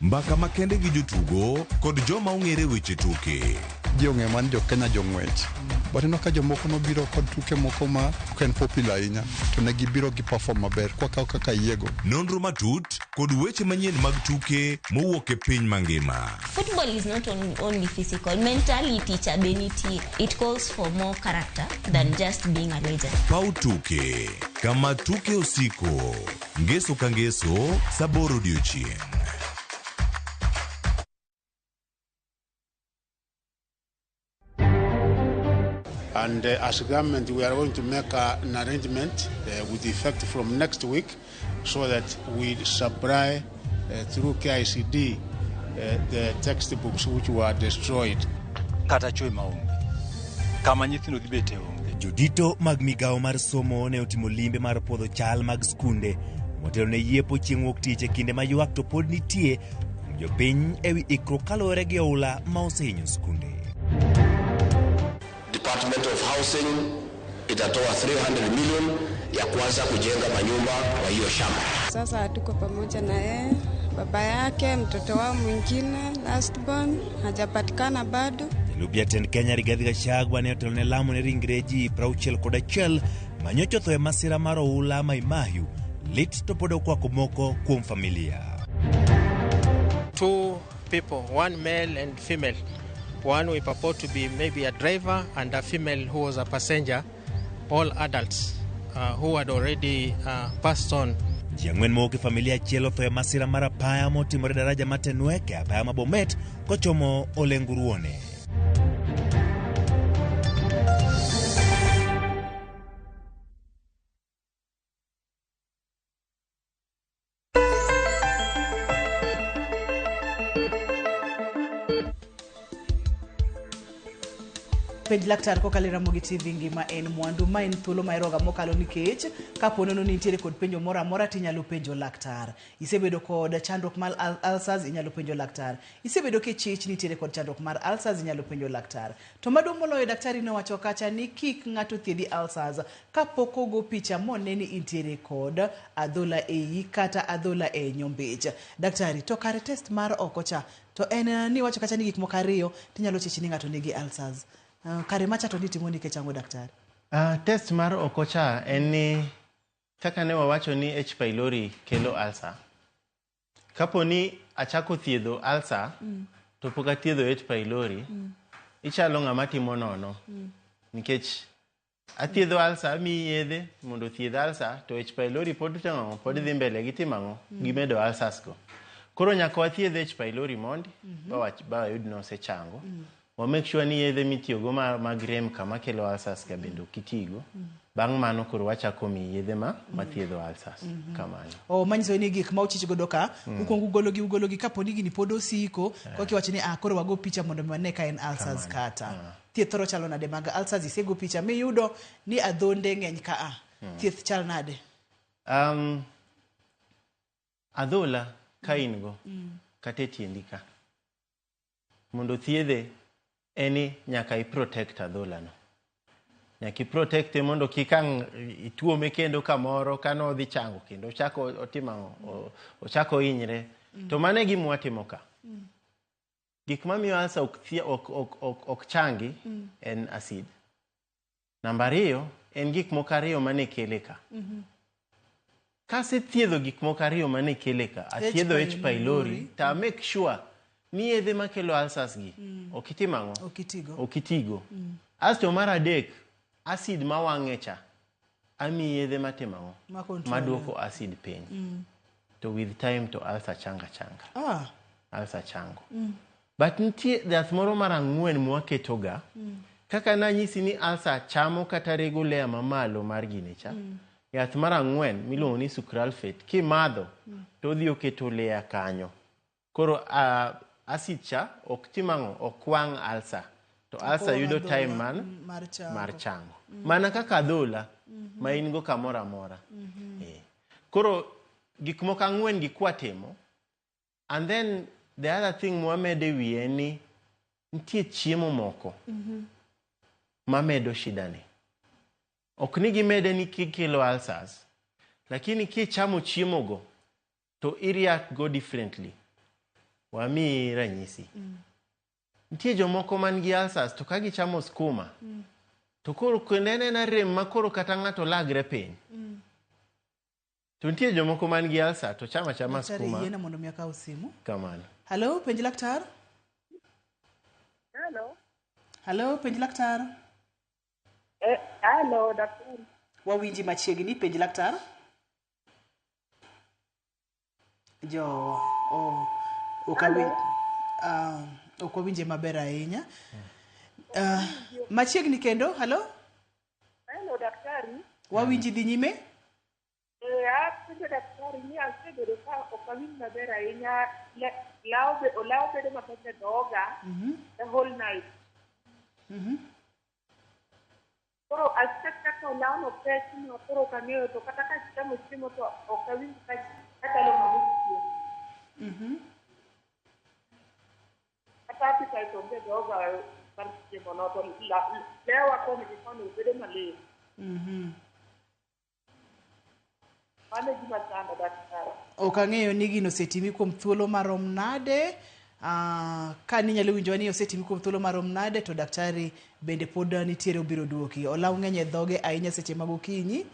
[SPEAKER 10] Mbaka makende gi jotugo kod joma ong'ere weche tuke.
[SPEAKER 12] Ji ong'eyo mana ni jo Kenya jong'wech. But ineno ka jomoko nobiro kod tuke moko ma ok en popular ahinya to ne gibiro gi perform maber kwakawo kaka yiego.
[SPEAKER 10] Nonro matut kod weche manyien mag tuke mowuok e piny mangima.
[SPEAKER 13] Football is not only physical, mentality cha be nitie. It calls for more character than just being a legend.
[SPEAKER 10] Paw tuke kama tuke osiko. Ngeso ka ngeso sa 8 odiochieng'.
[SPEAKER 14] And as government, we are going to make an arrangement with effect from next week so that we supply through KICD the textbooks which were destroyed.
[SPEAKER 3] Kata chwe maonge, kama nyithindo dhi bete onge.
[SPEAKER 15] Jodito mag migawo mar somo ne otimo limbe mar puodho chal mag skunde motelo ne yiepo chieng' wuok tich e kinde ma ywak to pod nitie kuom jopiny ewi ikruok kaluwore gi oula ma osehinyo skunde.
[SPEAKER 16] Department of Housing itatoa 300 million ya kuanza kujenga manyumba kwa hiyo shamba.
[SPEAKER 17] Sasa hatuko pamoja na yeye, baba yake, mtoto wao mwingine last born hajapatikana bado.
[SPEAKER 15] Jalup jatend Kenya Rigathi Gachagua ne otelo ne lamo ne ringre ji 61 manyocha otho e masira mar oula Mai Mahiu, lit to pod okwako moko kuom familia.
[SPEAKER 18] Two people, one male and female. One we purport to be maybe a driver and a female who was a passenger, all adults who had already passed on.
[SPEAKER 15] Ji ang'wen mowuok e familia achiel otho e masira mar apaya motimore daraja ma Tenwek e apaya ma Bomet kochomo Olenguruone.
[SPEAKER 1] Penj laktar kokalo e Ramogi TV ngima en mwandu ma en thuolo ma iroga mokalo nikech kapo nono ni nitiere kod penjo moro amora tinyalo penjo laktar. Isebedo kod chandruok mar ulcers inyalo penjo laktar. Isebedo kichich nitiere kod chandruok mar ulcers inyalo penjo laktar. To maduong' moloyo daktari nowacho kacha ni kik ng'ato thiedhi ulcers kapok ogo picha mone ni intiere kod adhola e iyi kata adhola e nyombich. Daktari, to kare test mar oko cha to en ni wacho kacha ni gik moko ariyo tinyalo chich ni ng'ato nigi ulcers. Kare macha to nitimo nikech ang'o daktari?
[SPEAKER 2] Test mar oko cha en ni kaka ne wawacho ni H. pylori kelo ulcer. Kapo ni achako thiedho ulcer to pok athiedho H. pylori, ichalo ng'ama timo nono. Nikech athiedho ulcer, amiyi yedhe mondo othiedh ulcer, to H. pylori pod timo ang'o? Pod dhi mbele gi timo ang'o? Gimedo ulcers go. Koro nyaka wathiedh H. pylori mondi, ba wayud ni osechango. Wa make sure ni yedhe mitiyogo mag rem kama kelo ulcers ka bende ok itigo. Bang' mano koro wachako miyi yedhe mathiedho ulcers. Kamano.
[SPEAKER 1] O manyiso ni gik ma uchich godo ka, ukuongo ugologi kapo ni gini pod osiko, koka iwacho ni koro wago picha mondo mi wane ka en ulcers kata. Thieth thoro chalo nade mag ulcers? Isego picha miyudo ni adhonde ng'eny ka a. Thieth chal nade?
[SPEAKER 2] Adhola ka in go, kata e tiendi ka. Mondo thiedhe eni nyaka i protect adhola no. Nyaka i protect mondo kik ang' ituome kendo kamoro kano odhi chango kendo ochako otimo ang'o? Ochako hinyre. To mano e gima watimo ka. Gik mamiyo ulcer ok changi en acid. Namba ariyo en gik moko ariyo mane kele ka. Kasethiedho gik moko ariyo mane kele ka, athiedho H. pylori, to a make sure ni yedhe makelo ulcers gi ok itimo ang'o? Ok itigo. Asto mar adek, acid mawang'e cha, amiyi yedhe matimo ang'o? Maduoko acid piny. To with time to ulcer changa changa. Ulcer chango. But nitie yath moro mar ang'wen mwaketoga, kaka nanyisi ni ulcer chamo kata rego layer mamalo mar gine cha. Yath mar ang'wen miluongo ni sucralfate, kimadho to odhi oketo layer kanyo. Koro acid cha ok tim ang'o? Ok wang' ulcer. To ulcer yudo time mar chango. Mana kaka adhola ma in go kamoro amora. Koro gik moko ang'wen gi kwatimo, and then the other thing mwamedo e wiye en ni nitie chiemo moko mamedo shida ni. Ok ni gimede ni kikelo ulcers, lakini kichamo chiemo go to i react go differently. Wamiyi ranyisi. Nitie jomoko man gi ulcers to ka gichamo skuma, to koro kendo en ena rem ma koro kata ng'ato lagre piny. To nitie jomoko man gi ulcer to chama chama skuma.
[SPEAKER 1] Daktari, yiena mondo mi akaw simu.
[SPEAKER 2] Kamano.
[SPEAKER 1] Hello, penj laktar.
[SPEAKER 19] Hello.
[SPEAKER 1] Hello, penj laktar.
[SPEAKER 19] Hello, daktari.
[SPEAKER 1] Wawinji machiegni, penj laktar. Jo, ok wawinje maber ahinya. Machiegni kendo, hello?
[SPEAKER 19] Hello, daktari.
[SPEAKER 1] Wawinji dhi nyime?
[SPEAKER 19] Apenjo daktari ni asebedo ka ok awinj maber ahinya, olaw bedo mapek e dhoga the whole night. Koro aseka ka olawno pek ma koro ok ang'eyo to kata ka achamo chiemo to ok awinj ka achalo ng'ama ochiemo. Kata appetite onge dhoga mar chiemo no to lewa koni gi koni bedo malit. Mano e gima chanda daktari.
[SPEAKER 1] Ok ang'eyo ni gino osetimi kuom thuolo marom nade. Ka ninyalo winjowa ni osetimi kuom thuolo marom nade to daktari bende pod nitiere obiro duoki. Olaw ng'eny e dhoge ahinya seche mag okinyi.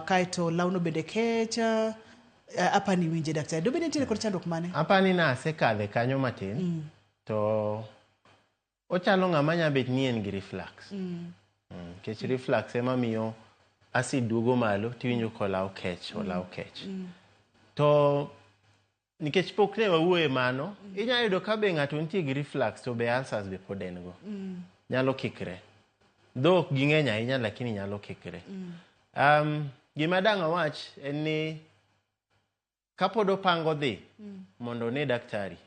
[SPEAKER 1] Kaeto olawno bende kech. Apani winje daktari. Dobed ni nitiere kod chandruok mane?
[SPEAKER 2] Apani nasekadhe kanyo matin. To ochalo ng'ama nya bet ni en gi reflux. Nikech reflux ema miyo acid duogo malo tiwinjo ka olaw kech, olaw kech. To nikech pok ne wawuoye mano, inyalo yudo ka be ng'ato nitie gi reflux to be ulcers be pod en go. Nyalo kikre. Dho ok ging'eny ahinya lakini nyalo kikre. Gima dang' awach en ni kapod opango dhi mondo one daktari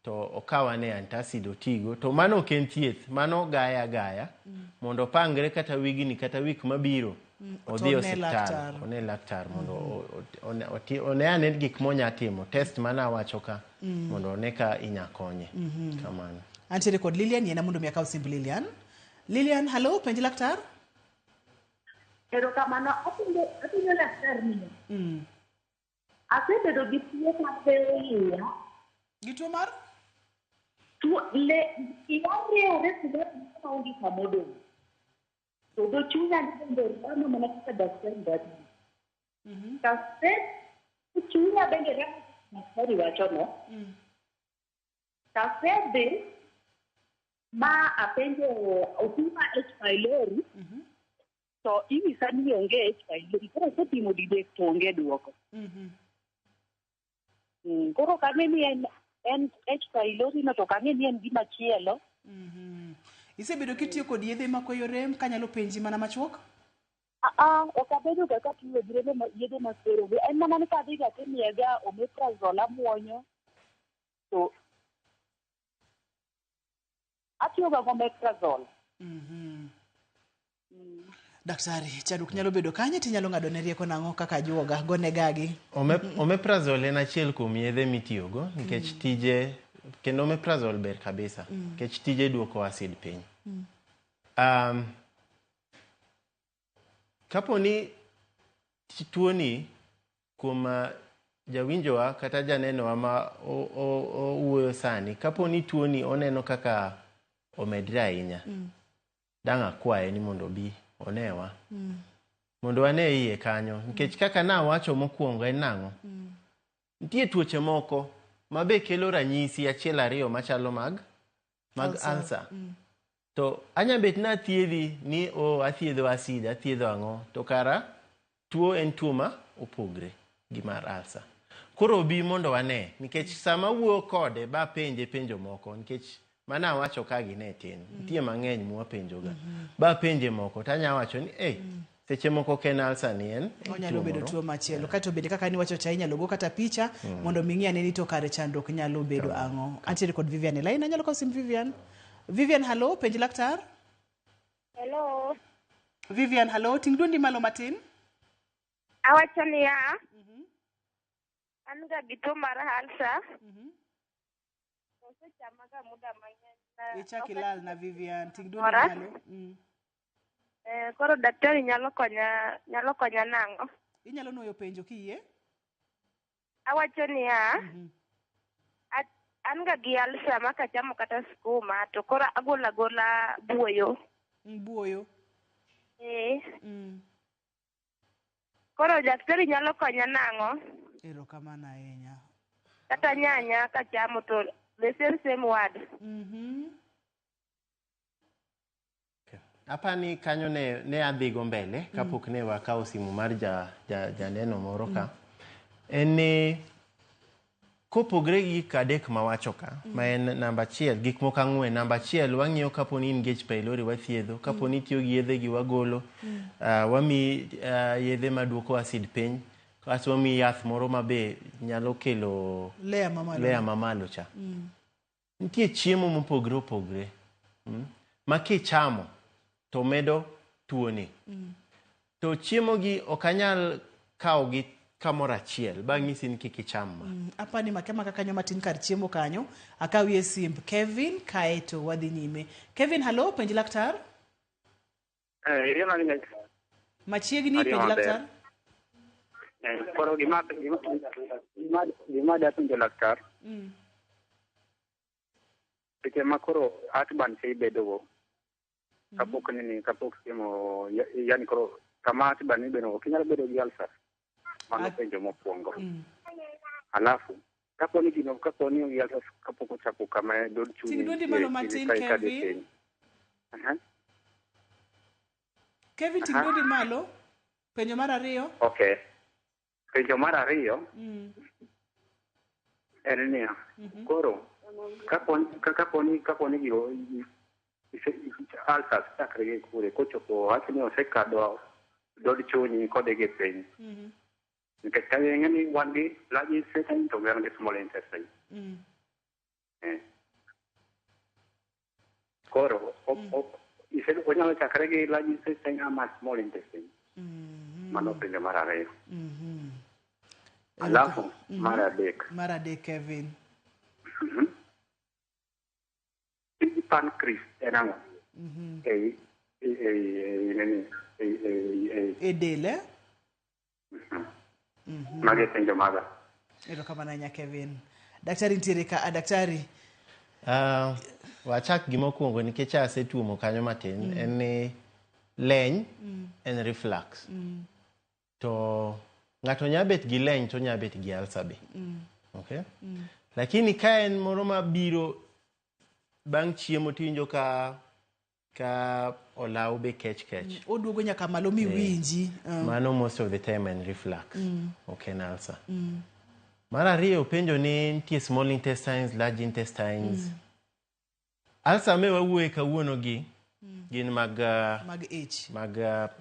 [SPEAKER 2] to okaw ane antacid otigo to mano ok en thieth, mano gaya agaya mondo opangre kata wigni kata wik mabiro odhi
[SPEAKER 1] To one
[SPEAKER 2] osiptal
[SPEAKER 1] laktar.
[SPEAKER 2] one laktar mondo one ane gik monya timo test mana awacho ka mondo one ka inya konye. Kamano.
[SPEAKER 1] Antiere kod Lilian, yiena mondo mi akaw simb Lilian. Lilian, hello, penj laktar.
[SPEAKER 19] Erokamano, apenjo laktar niya. Asebedo gi tuo mar riewo iya.
[SPEAKER 1] Gi tuo mar?
[SPEAKER 19] Tuo le iya riewore kuma maonge kama odong'. To dho chunya ni bende rama mana kaka daktari wacho. Kase chunya bende rama kaka daktari wacho no. Kasedhi ma apenjo opima H pylori to inyisa ni onge H pylori. Koro asepimo didek to onge duoko. Koro ok ang'e ni en H pylori no to ok ang'e ni en gima chielo.
[SPEAKER 1] Isebedo kitiyo kod yedhe makweyo rem kanyalo penji mana machuok?
[SPEAKER 19] Ok abedo ga katiyo gi yedhe makwero. En mana ni kadhi ga timiyaga omeprazole amuonyo to atiyo ga gomeprazole.
[SPEAKER 1] Daktari, chandruok nyalo bedo kanye tinyalo ng'ado ne rieko nang'o kaka ajuoga gone gagi?
[SPEAKER 2] Omeprazole en achiel kuom yedhe mitiyogo nikech tije kendo omeprazole ber kabisa nikech tije duoko acid piny. Kapo ni tuoni kuom jawinjowa kata janenowa ma owuoyo sani, kapo ni tuoni oneno kaka omedre ahinya, dang' akwaye ni mondo obi onewa. Mondo wane iye kanyo nikech kaka nawacho mokwongo en nang'o? Nitie tuoche moko ma be kelo ranyisi achiel ariyo machalo mag ulcer. To anya bet ni athiedhi ni athiedho acid, athiedho ang'o, to kara tuo en tuo ma opogre gi mar ulcer. Koro obi mondo wane nikech sama wuoyo kode ba penje penjo moko nikech mana awacho ka gi ne tin. Nitie mang'eny mwapenjoga. Ba penje moko to anya wacho ni seche moko ok en ulcer ni en
[SPEAKER 1] onyalo bedo tuo machielo. Kato bende kaka niwacho cha inyalo go kata picha mondo mi ng'i ane ni to kare chandruok nyalo bedo ang'o. Antiere kod Vivian e line, anyalo kawo sim Vivian. Vivian, hello, penj laktar.
[SPEAKER 19] Hello.
[SPEAKER 1] Vivian, hello, ting' dwondi malo matin.
[SPEAKER 19] Awacho niya, an ga gi tuo mar ulcer. Osechama ga muda mang'eny.
[SPEAKER 1] Ichak ilal na Vivian, ting' dwondi malo.
[SPEAKER 19] Koro daktari nyalo konya nang'o?
[SPEAKER 1] Inyalo nuoyo penjo kiyie?
[SPEAKER 19] Awacho niya, an ga gi ulcer ma kachamo kata skuma to koro agola agola buoyo.
[SPEAKER 1] Buoyo.
[SPEAKER 19] Koro daktari nyalo konya nang'o?
[SPEAKER 1] Erokamano ahinya.
[SPEAKER 19] Kata nyanya kachamo to the same word.
[SPEAKER 2] Apani kanyo ne adhigo mbele kapok ne wakawo simu mar janeno moro ka. En ni kopogre gi gik adek mawacho ka, ma en namba achiel, gik moko ang'wen. Namba achiel, wang'iyo kapo ni in gi H pylori wathiedho, kapo ni itiyo gi yedhe gi wagolo, wamiyi yedhe maduoko acid piny, kasto wamiyi yath moro ma be nyalo kelo layer mamalo cha. Nitie chiemo mopogre opogre ma kichamo to medo tuoni. To chiemo gi ok anyal kawogi kamoro achiel bang'isi ni kik icham ma.
[SPEAKER 1] Apani make maka kanyo matin kar chiemo kanyo akawie simb Kevin kaeto wadhi nyime. Kevin, halo, penj laktar.
[SPEAKER 20] Iriyo ni
[SPEAKER 1] Machiegni,
[SPEAKER 20] Ariyo
[SPEAKER 1] penj
[SPEAKER 20] maber.
[SPEAKER 1] laktar.
[SPEAKER 20] Koro gima da penjo laktar seche ma koro heartburn cha ibedogo kapok nini kapok chiemo yani koro kama heartburn ibedogo ok inyalo bedo gi ulcer. Mano penjo mokwongo. Alafu kapo ni gino kapo ni gi ulcer kapok ochako kama dod chuny
[SPEAKER 1] Ting' dwondi
[SPEAKER 20] nitie,
[SPEAKER 1] malo matin,
[SPEAKER 20] ka ikadho
[SPEAKER 1] Kevin.
[SPEAKER 20] piny. Aha.
[SPEAKER 1] Kevin, ting'
[SPEAKER 20] Aha.
[SPEAKER 1] dwondi malo. Penjo mar ariyo.
[SPEAKER 20] Okay. Penjo mar ariyo en niya, koro kapo ni gigo ulcers chakre gi kure kochopo wach ni osekadho dod chunyi kod gi piny nikech ka ing'e ni wan gi large intestine to wan gi small intestine. Koro onyalo chakre gi large intestine ama small intestine. Mano penjo mar ariyo. Alafu mar adek.
[SPEAKER 1] Mar adek, Kevin.
[SPEAKER 20] Tij pancreas en ang'o? Ei nini, ei
[SPEAKER 1] E del, eh?
[SPEAKER 20] Magi e penjo maga.
[SPEAKER 1] Erokamano ahinya, Kevin. Daktari nitiere ka, daktari.
[SPEAKER 2] Wachak gi mokwongo nikech asetuomo kanyo matin en ni leny en reflux. To ng'ato nya bet gi leny to nya bet gi ulcer be. Okay? Lakini ka en moro mabiro bang' chiemo tiwinjo ka olaw be kech kech.
[SPEAKER 1] Oduogo nyaka malo miwinji.
[SPEAKER 2] Mano most of the time en reflux. Ok en ulcer. Mar ariyo penjo ni nitie small intestines, large intestines. Ulcer me wawuoye kawuono gi gin mag
[SPEAKER 1] Mag ich.
[SPEAKER 2] Mag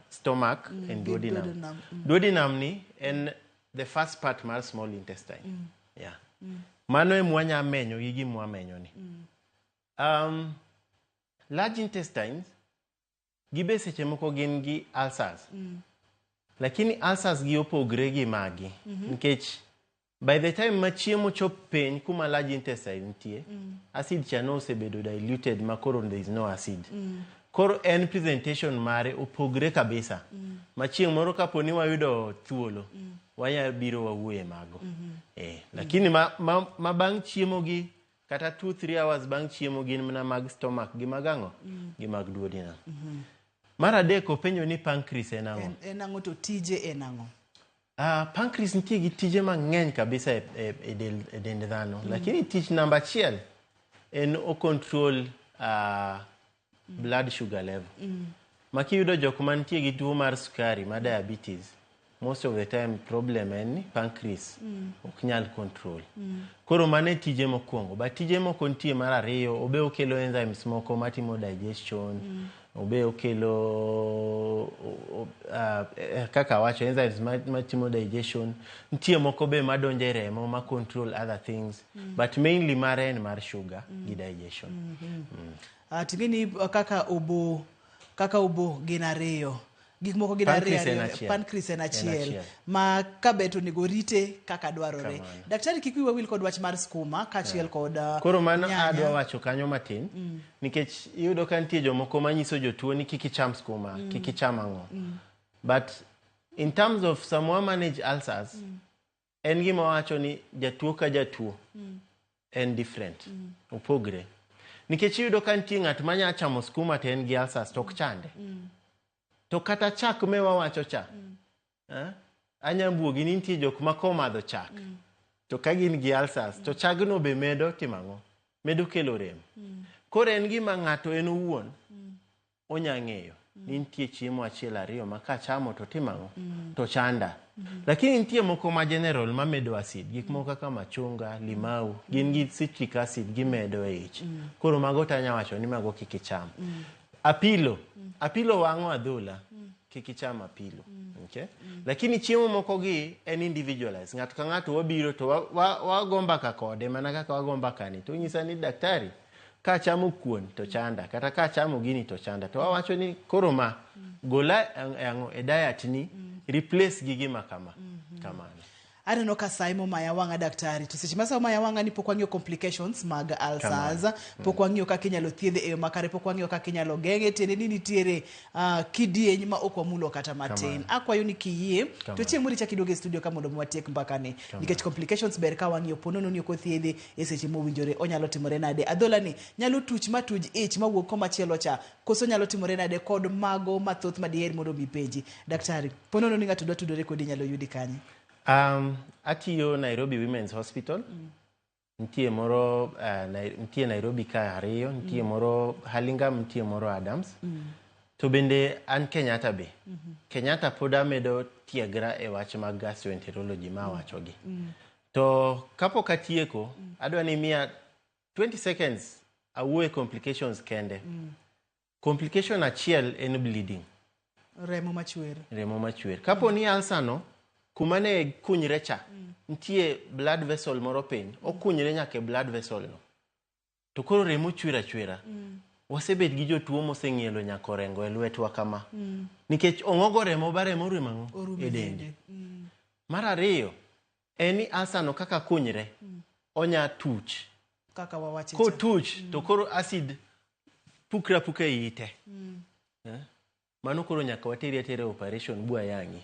[SPEAKER 2] stomach and
[SPEAKER 1] gi
[SPEAKER 2] duodenum.
[SPEAKER 1] duodenum.
[SPEAKER 2] Duodenum ni en the first part mar small intestine. Yeah. Mano ema wanya menyo gi gima wamenyo ni. Large intestines gibe seche moko gin gi ulcers. Lakini ulcers gi opogre gi magi nikech by the time ma chiemo chop piny kuma large intestine nitie, acid cha no osebedo diluted ma koro there is no acid. Koro en presentation mare opogre kabisa. Ma chieng' moro kapo ni wayudo thuolo, wanya biro wawuoye mago. Lakini ma bang' chiemo gi kata 2-3 hours bang' chiemo gin mana mag stomach gi mag ang'o? Gi mag duodenum. Mar adek openjo ni pancreas en ang'o?
[SPEAKER 1] En ang'o to tije en ang'o?
[SPEAKER 2] Pancreas nitie gi tije mang'eny kabisa e dend dhano. Lakini tich namba achiel en o control blood sugar level. Ma kiyudo jok mantie gi tuo mar sukari ma diabetes, most of the time problem en ni pancreas ok nyal control. Koro mano e tije mokwongo. But tije moko nitie mar ariyo, obe okelo enzymes moko matimo digestion, obe okelo kaka awacho enzymes matimo digestion. Nitie moko be madonjo e remo ma control other things. But mainly mare en mar sugar gi digestion.
[SPEAKER 1] Ting'e ni kaka obo gin ariyo gik moko gin ariyo.
[SPEAKER 2] Pancreas en
[SPEAKER 1] Ariyo
[SPEAKER 2] achiel.
[SPEAKER 1] Pancreas en
[SPEAKER 2] En
[SPEAKER 1] achiel
[SPEAKER 2] achiel.
[SPEAKER 1] Ma kabet onego rite kaka dwarore.
[SPEAKER 2] Kamano.
[SPEAKER 1] Daktari, kik wiwa wil kod wach mar skuma kaachiel kod
[SPEAKER 2] Koro mano
[SPEAKER 1] nyanya.
[SPEAKER 2] adwa wacho kanyo matin nikech iyudo ka nitie jomoko manyiso jotuo ni kik icham skuma, kik icham ang'o. But in terms of sama manage ulcers, en gima wacho ni jatuo ka jatuo en different, opogre. Nikech iyudo ka nitie ng'at manya chamo skuma to en gi ulcers to ok chande. To kata chak me wawacho cha, anya buogi ni nitie jok ma komadho chak to ka gin gi ulcers to chagno be medo timo ang'o? Medo kelo rem. Koro en gima ng'ato en owuon onya ng'eyo ni nitie chiemo achiel ariyo ma kachamo to timo ang'o? To chanda. Lakini nitie moko ma general mamedo acid, gik moko kaka machunga, limau, gin gi citric acid gimedo e ich. Koro mago tanya wacho ni mago kik icham. Apilo, apilo wang'o adhola, kik icham apilo. Okay? Lakini chiemo moko gi en individualized. Ng'ato ka ng'ato wabiro to wago mbaka kode mana kaka wago mbaka ni. To onyisa ni daktari, Kachamo kuon to chanda, kata kachamo gini to chanda. To wawacho ni koro ma gola e ang'o e diet ni replace gi gima kama. Kamano.
[SPEAKER 1] Aneno ka sa emomaya wang'a daktari to seche ma sa omaya wang'a ni pok wang'iyo complications mag ulcers pok wang'iyo kaka inyalo thiedhe e yo makare pok wang'iyo kaka inyalo geng'e tiende ni nitiere kidieny ma ok wamulo kata matin akwayo ni kiyie to chieng' moro ichak iduogo e studio ka mondo mi watiek mbakani nikech complications ber ka wang'iyo po nono ni ok othiedhe e seche mowinjore onyalo timore nade adhola ni nyalo tuch ma tuj ich mawuog komachielo cha koso nyalo timore nade kod mago mathoth ma diher mondo mi penji daktari po nono ni ng'ato dwa tudore kodi inyalo yudi kanye
[SPEAKER 2] Atiyo Nairobi Women's Hospital. Nitie moro nitie Nairobi ka ariyo, nitie moro Hurlingham, nitie moro Adams. To bende an Kenyatta be. Kenyatta pod amedo tiegra e wach mag gastroenterology ma awachogi. To kapok atieko, adwa ni miya 20 seconds awuo e complications kende. Complication achiel en bleeding.
[SPEAKER 1] Remo machwer.
[SPEAKER 2] Remo machwer. Kapo ni ulcer no, kuma ne kunyre cha, nitie blood vessel moro piny, okunyre nyaka e blood vessel no. To koro remo chwer achwera. Wasebet gi jotuo moseng'ielo nyaka orengo e lwetwa kama. Nikech ong'ogo remo ba remo orumo ang'o? E dende. Mar ariyo, en ni ulcer no kaka kunyre, onya tuch.
[SPEAKER 1] Kaka wawache cha.
[SPEAKER 2] Kotuch, to koro acid pukre apuka e ite. Mano koro nyaka wateri atera e operation bwa yang'i.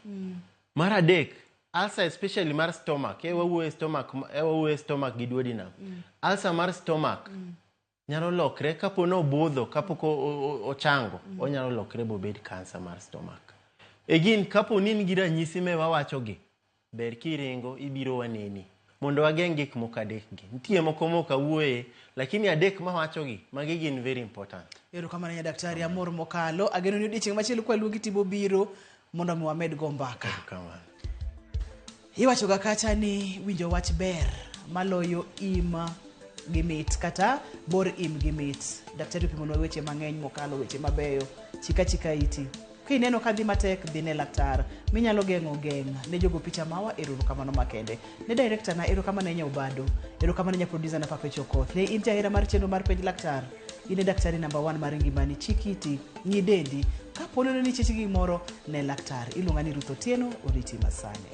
[SPEAKER 2] Mar adek, ulcer especially mar stomach, e wawuoyo stomach, e wawuoyo stomach gi duodenum. Ulcer mar stomach nyalo lokre kapo ni obudho kapok ochango, onyalo lokre bobed cancer mar stomach. Again, kapo ni in gi ranyisi me wawachogi, ber kiringo ibiro waneni mondo wageng' gik moko adek gi. Nitie moko mok awuoye, lakini adek mawachogi, magi gin very important.
[SPEAKER 1] Erokamano ahinya daktari, amor mokalo. Ageno ni odiechieng' machielo kwaluongi tibo biro mondo mi wamed go mbaka.
[SPEAKER 2] Erokamano.
[SPEAKER 1] Iwachoga kacha ni winjo wach ber maloyo im gi mit kata bor im gi mit. Daktari opimonwa weche mang'eny mokalo weche mabeyo. Chika chika iti. Kineno ka dhi matek, dhi ne laktar. Minyalo geng'o geng'. Ne jogo picha mawa, erokamano makende. Ne director na, erokamano ahinya Obado. Erokamano ahinya producer na Papecho Okoth. Ne in jahera mar chenro mar penj laktar. In e daktari number 1 mar ngimani. Chik iti, ng'i dendi. Kapo ni ichich gi gimoro, ne laktar. Iluonga ni Ruth Otieno, oriti masani.